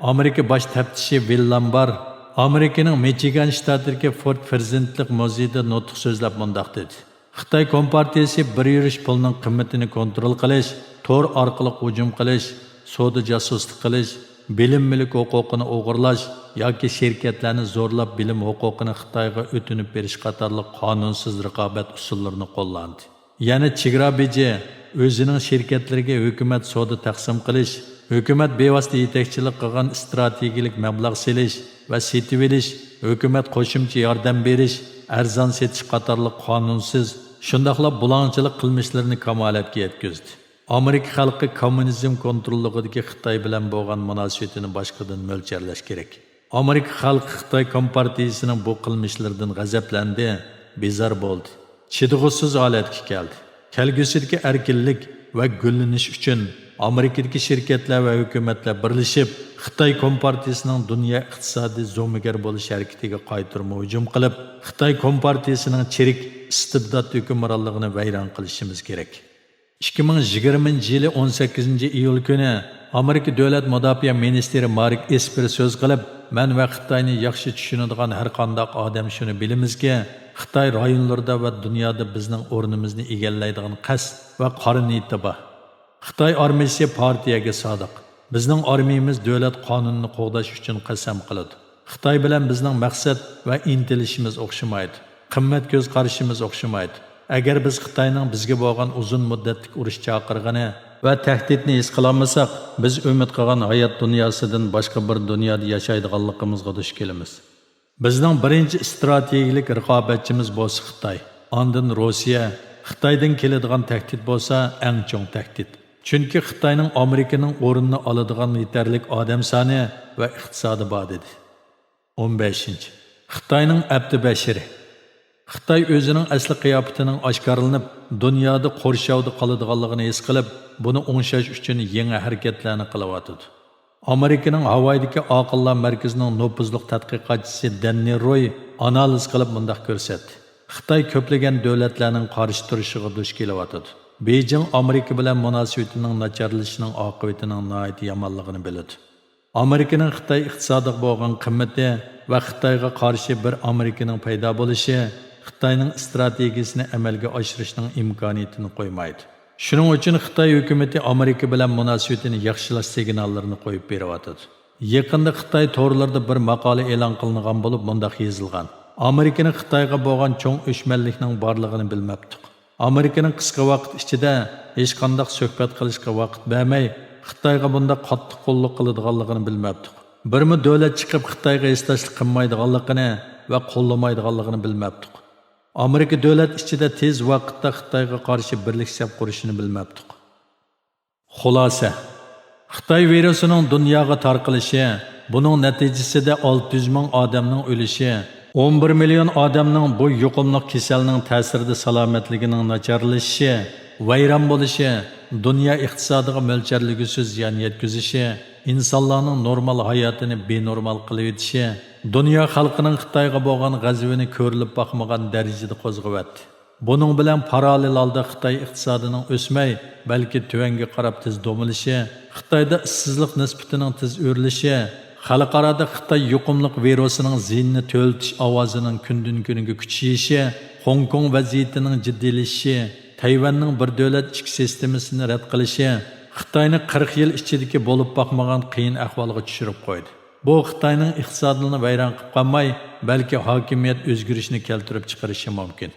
ئامېرىكا باش تەپتىشى ۋىل لامبار ئامېرىكىنىڭ مىچىگان شتاتىدىكى فورد پىرېزىدېنتلىق مۇزېيىدا نۇتۇق سۆزلەپ مۇنداق دېدى: خىتاي كومپارتىيىسى بىر يۈرۈش پۇلنىڭ قىممىتىنى كونترول قىلىش، تور ئارقىلىق ھۇجۇم قىلىش، سودا جاسۇسلۇق قىلىش، بىلىم مۈلۈك ھوقۇقىنى ئوغرىلاش ياكى شىركەتلەرنى زورلاپ بىلىم ھوقۇقىنى خىتايغا ئۆتۈنۈپ بېرىش قاتارلىق قانۇنسىز رىقابەت ئۇسۇللىرىنى قوللاندى. يەنە چېگرا بېجى، ئۆزىنىڭ شىركەتلىرىگە ھۆكۈمەت سودا تەقسىم قىلىش، ھۆكۈمەت بىۋاسىتە يېتەكچىلىك قىلغان ئىستراتېگىيەلىك مەبلەغ سېلىش ۋە سېتىۋېلىش، ھۆكۈمەت قوشۇمچە ياردەم بېرىش، ئەرزان سېتىش قاتارلىق قانۇنسىز، شۇنداقلا بۇلاڭچىلىق قىلمىشلىرىنى كامالەتكە يەتكۈزدى. ئامېرىكا خەلقى كوممۇنىزم كونتروللۇقىدىكى خىتاي بىلەن بولغان مۇناسىۋىتىنى باشقىدىن مۆلچەرلەش كېرەك. ئامېرىكا خەلقى خىتاي كومپارتىيىسىنىڭ بۇ قىلمىشلىرىدىن غەزەپلەندى، بىزار بولدى، چىدىغۇسىز ھالەتكە كەلدى. كەلگۈسىدىكى ئەركىنلىك ۋە گۈللىنىش ئۈچۈن ئامېرىكىدىكى شىركەتلەر ۋە ھۆكۈمەتلەر بىرلىشىپ، خىتاي كومپارتىيىسىنىڭ دۇنيا ئىقتىسادىي زومىگەر بولۇش ھەرىكىتىگە قايتۇرما ھۇجۇم قىلىپ، خىتاي كومپارتىيىسىنىڭ چىرىك ئىستىبدات ھۆكۈمرانلىقىنى ۋەيران قىلىشىمىز كېرەك. ئىككى مىڭ يىگىرمىنچى يىلى ئون سەككىزىنچى ئىيۇل كۈنى ئامېرىكا دۆلەت مۇداپىئە مىنىستىرى مارك ئېسپېر سۆز قىلىپ، مەن ۋە خىتاينى ياخشى چۈشىنىدىغان ھەر قانداق ئادەم شۇنى بىلىمىزكى، خىتاي رايونلىرىدا ۋە دۇنيادا بىزنىڭ ئورنىمىزنى ئىگىلەيدىغان قەست ۋە قارا نىيىتى بار. خىتاي ئارمىيىسى پارتىيەگە سادىق. بىزنىڭ ئارمىيىمىز دۆلەت قانۇنىنى قوغداش ئۈچۈن قەسەم قىلىدۇ. خىتاي بىلەن بىزنىڭ مەقسەت ۋە ئىنتىلىشىمىز ئوخشىمايدۇ. قىممەت كۆز قارىشىمىز ئوخشىمايدۇ. ئەگەر بىز خىتاينىڭ بىزگە بولغان ئۇزۇن مۇددەتلىك ئۇرۇش چاقىرغىنى ۋە تەھدىتنى ھېس قىلالمىساق، بىز ئۈمىد قىلغان ھايات دۇنياسىدىن باشقا بىر دۇنيادا ياشايدىغانلىقىمىزغا دۇچ كېلىمىز. بىزنىڭ بىرىنچى ئىستراتېگىيەلىك رىقابەتچىمىز بولسا خىتاي. ئاندىن روسىيە. خىتايدىن كېلىدىغان تەھدىت بولسا ئەڭ چوڭ تەھدىت. چۈنكى خىتاينىڭ ئامېرىكىنىڭ ئورنىنى ئالىدىغان يېتەرلىك ئادەم سانى ۋە ئىقتىسادى بار، دېدى. ئون بەشىنچى. خىتاينىڭ ئەپتى بەشىرى. خىتاي ئۆزىنىڭ ئەسلى قىياپىتىنىڭ ئاشكارىلىنىپ، دۇنيادا قورشاۋدا قالىدىغانلىقىنى ھېس قىلىپ، بۇنى ئوڭشاش ئۈچۈن يېڭى ھەرىكەتلەرنى قىلىۋاتىدۇ. ئامېرىكىنىڭ ھاۋايدىكى ئاقىللار مەركىزىنىڭ نوپۇزلۇق تەتقىقاتچىسى دەننى روي ئانالىز قىلىپ مۇنداق كۆرسەتتى: خىتاي كۆپلىگەن دۆلەتلەرنىڭ قارشى تۇرۇشىغا دۇچ كېلىۋاتىدۇ. بېيجىڭ ئامېرىكا بىلەن مۇناسىۋىتىنىڭ ناچارلىشىشىنىڭ ئاقىۋىتىنىڭ ناھايىتى يامانلىقىنى بىلىدۇ. ئامېرىكىنىڭ خىتاي ئىقتىسادىغا بولغان قىممىتى ۋە خىتايغا قارشى بىر ئامېرىكىنىڭ پەيدا بولۇشى خىتاينىڭ ئىستراتېگىيىسىنى ئەمەلگە ئاشۇرۇشنىڭ ئىمكانىيىتىنى قويمايدۇ. شۇنىڭ ئۈچۈن خىتاي ھۆكۈمىتى ئامېرىكا بىلەن مۇناسىۋىتىنى ياخشىلاش سىگناللىرىنى قويۇپ بېرىۋاتىدۇ. يېقىندا خىتاي تورلىرىدا بىر ماقالە ئېلان قىلىنغان بولۇپ، مۇنداق يېزىلغان: ئامېرىكىنىڭ خىتايغا بولغان چوڭ ئۆچمەنلىكنىڭ بارلىقىنى بىلمەپتۇق. ئامېرىكىنىڭ قىسقا ۋاقىت ئىچىدە ھېچقانداق سۆھبەت قىلىشقا ۋاقىت بەرمەي، خىتايغا بۇنداق قاتتىق قوللۇق قىلىدىغانلىقىنى بىلمەپتۇق. بىرمۇ دۆلەت چىقىپ خىتايغا ھېسداشلىق قىلمايدىغانلىقىنى ۋە قوللىمايدىغانلىقىنى بىلمەپتۇق. ئامېرىكا دۆلەت ئىچىدە تېز ۋاقىتتا خىتايغا قارشى بىرلىك سەپ قۇرۇشىنى بىلمەپتۇق. خۇلاسە. خىتاي ۋىرۇسىنىڭ دۇنياغا تارقىلىشى، بۇنىڭ نەتىجىسىدە ئالتە يۈز مىڭ ئادەمنىڭ ئۆلۈشى، ئون بىر مىليون ئادەمنىڭ بۇ يۇقۇملۇق كېسەلنىڭ تەسىرىدە سالامەتلىكىنىڭ ناچارلىشىشى، ۋەيران بولۇشى، دۇنيا ئىقتىسادىغا مۆلچەرلىگۈسىز زىيان يەتكۈزۈشى، ئىنسانلارنىڭ نورمال ھاياتىنى بىنورمال قىلىۋېتىشى، دۇنيا خەلقىنىڭ خىتايغا بولغان غەزىپىنى كۆرۈلۈپ باقمىغان دەرىجىدە قوزغىۋەتتى. بۇنىڭ بىلەن پاراللېل ھالدا خىتاي ئىقتىسادىنىڭ ئۆسمەي، بەلكى تۆۋەنگە قاراپ تېز دومىلىشى، خىتايدا ئىشسىزلىق نىسبىتىنىڭ تېز ئۆرلىشى، خەلقئارادا خىتاي يۇقۇملۇق ۋىرۇسىنىڭ زىيىنىنى تۆلىتىش ئاۋازىنىڭ كۈندىن-كۈنگە كۈچىيىشى، خوڭكوڭ ۋەزىيىتىنىڭ جىددىيلىشىشى، تەيۋەننىڭ بىر دۆلەت ئىچكى سىستېمىسىنى رەت قىلىشى، خىتاينى قىرىق يىل ئىچىدىكى بولۇپ باقمىغان قىيىن ئەھۋالغا چۈشۈرۈپ قويدى. بۇ خىتاينىڭ ئىقتىسادىنى ۋەيران قىلىپ قالماي، بەلكى ھاكىمىيەت ئۆزگىرىشىنى كەلتۈرۈپ چىقىرىشى مۇمكىن.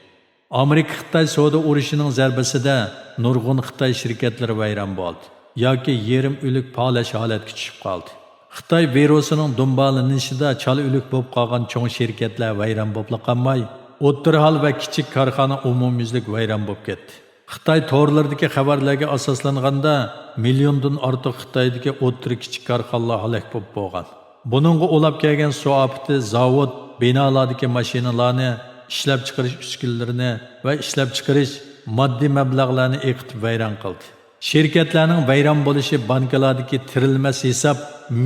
ئامېرىكا-خىتاي سودا ئۇرۇشىنىڭ زەربىسىدە نۇرغۇن خىتاي شىركەتلىرى ۋەيران بولدى ياكى يېرىم ئۆلۈك، پالەچ ھالەتكە چۈشۈپ قالدى. خىتاي ۋىرۇسىنىڭ دۇمبالىنىشىدا چالا ئۆلۈك بولۇپ قالغان چوڭ شىركەتلەر ۋەيران بولۇپلا قالماي، ئوتتۇرا ھال ۋە كىچىك كارخانا ئومۇميۈزلۈك ۋەيران بولۇپ كەتتى. خىتاي تورلىرىدىكى خەۋەرلەرگە ئاساسلانغاندا، مىليوندىن ئارتۇق خىتايدىكى ئوتتۇرا، كىچىك كارخانىلار ھالاك بولۇپ بولغان. بۇنىڭغا ئۇلاپ كەلگەن سۇ ئاپىتى زاۋۇت، بىنالاردىكى ماشىنىلارنى، ئىشلەپچىقىرىش ئۈسكۈنىلىرىنى ۋە ئىشلەپچىقىرىش ماددىي مەبلەغلەرنى ئېقىتىپ ۋەيران قىلدى. شىركەتلەرنىڭ ۋەيران بولۇشى بانكىلاردىكى تىرىلمەس ھېساب،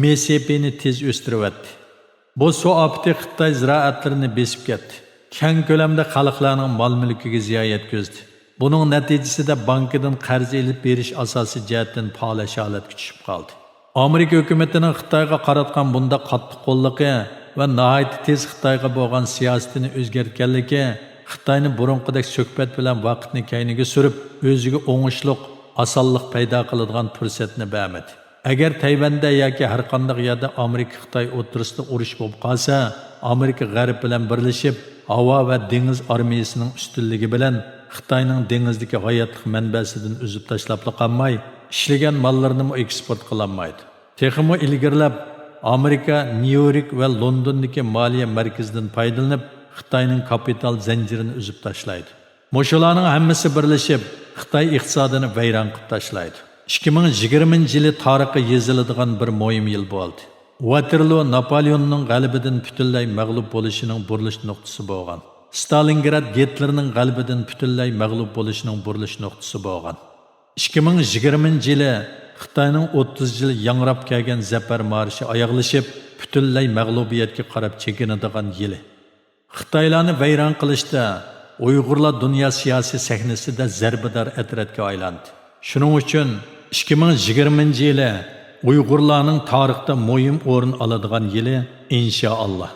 مې سې پىنى تېز ئۆستۈرۈۋەتتى. بۇ سۇ ئاپىتى خىتاي زىرائەتلىرىنى بېسىپ كەتتى. كەڭ كۆلەمدە خەلقلەرنىڭ مال-مۈلكىگە زىيان يەتكۈزدى. بۇنىڭ نەتىجىسىدە بانكىدىن قەرز ئېلىپ بېرىش ئاساسىي جەھەتتىن پالەچ ھالەتكە چۈشۈپ قالدى. ئامېرىكا ھۆكۈمىتىنىڭ خىتايغا قاراتقان بۇنداق قاتتىق قوللۇقى ۋە ناھايىتى تېز خىتايغا بولغان سىياسىتىنى ئۆزگەرتكەنلىكى خىتاينى بۇرۇنقىدەك سۆھبەت بىلەن ۋاقىتنى كەينىگە سۈرۈپ، ئۆزىگە ئوڭۇشلۇق، ئاسانلىق پەيدا قىلىدىغان پۇرسەتنى بەرمىدى. ئەگەر تەيۋەندە ياكى ھەرقانداق يەردە ئامېرىكا-خىتاي ئوتتۇرىسىدا ئۇرۇش بولۇپ قالسا، ئامېرىكا غەرب بىلەن بىرلىشىپ، ھاۋا ۋە دېڭىز ئارمىيىسىنىڭ ئۈستۈنلۈكى بىلەن خىتاينىڭ دېڭىزدىكى ھاياتلىق مەنبەسىدىن ئۈزۈپ تاشلاپلا قالماي، ئىشلىگەن ماللىرىنىمۇ ئېكسپورت قىلالمايدۇ. تېخىمۇ ئىلگىرىلەپ، ئامېرىكا نيۇ يورك ۋە لوندوندىكى مالىيە مەركىزىدىن پايدىلىنىپ، خىتاينىڭ كاپىتال زەنجىرىنى ئۈزۈپ تاشلايدۇ. مۇشۇلارنىڭ ھەممىسى بىرلىشىپ، خىتاي ئىقتىسادىنى ۋەيران قىلىپ تاشلايدۇ. ئىككى مىڭ يىگىرمىنچى يىلى تارىخقا يېزىلىدىغان بىر مۇھىم يىل بولدى. ۋاتېرلو ناپولېئوننىڭ غەلىبىدىن پۈتۈنلەي مەغلۇپ بولۇشىنىڭ بۇرۇلۇش نۇقتىسى بولغان. ستالىنگراد گىتلېرنىڭ غەلىبىدىن پۈتۈنلەي مەغلۇپ بولۇشىنىڭ بۇرۇلۇش نۇقتىسى بولغان. ئىككى مىڭ يىگىرمىنچى يىلى خىتاينىڭ ئوتتۇز يىل ياڭراپ كەلگەن زەپەر مارشى ئاياغلىشىپ، پۈتۈنلەي مەغلۇبىيەتكە قاراپ چېكىنىدىغان يىلى. خىتايلارنى ۋەيران قىلىشتا ئۇيغۇرلار دۇنيا سىياسىي سەھنىسىدە زەربىدار ئەترەتكە ئايلاندى. شۇنىڭ ئۈچۈن ئىككى مىڭ يىگىرمىنچى يىلى ئۇيغۇرلارنىڭ تارىختا مۇھىم ئورۇن ئالىدىغان يىلى، ئىنشائاللا.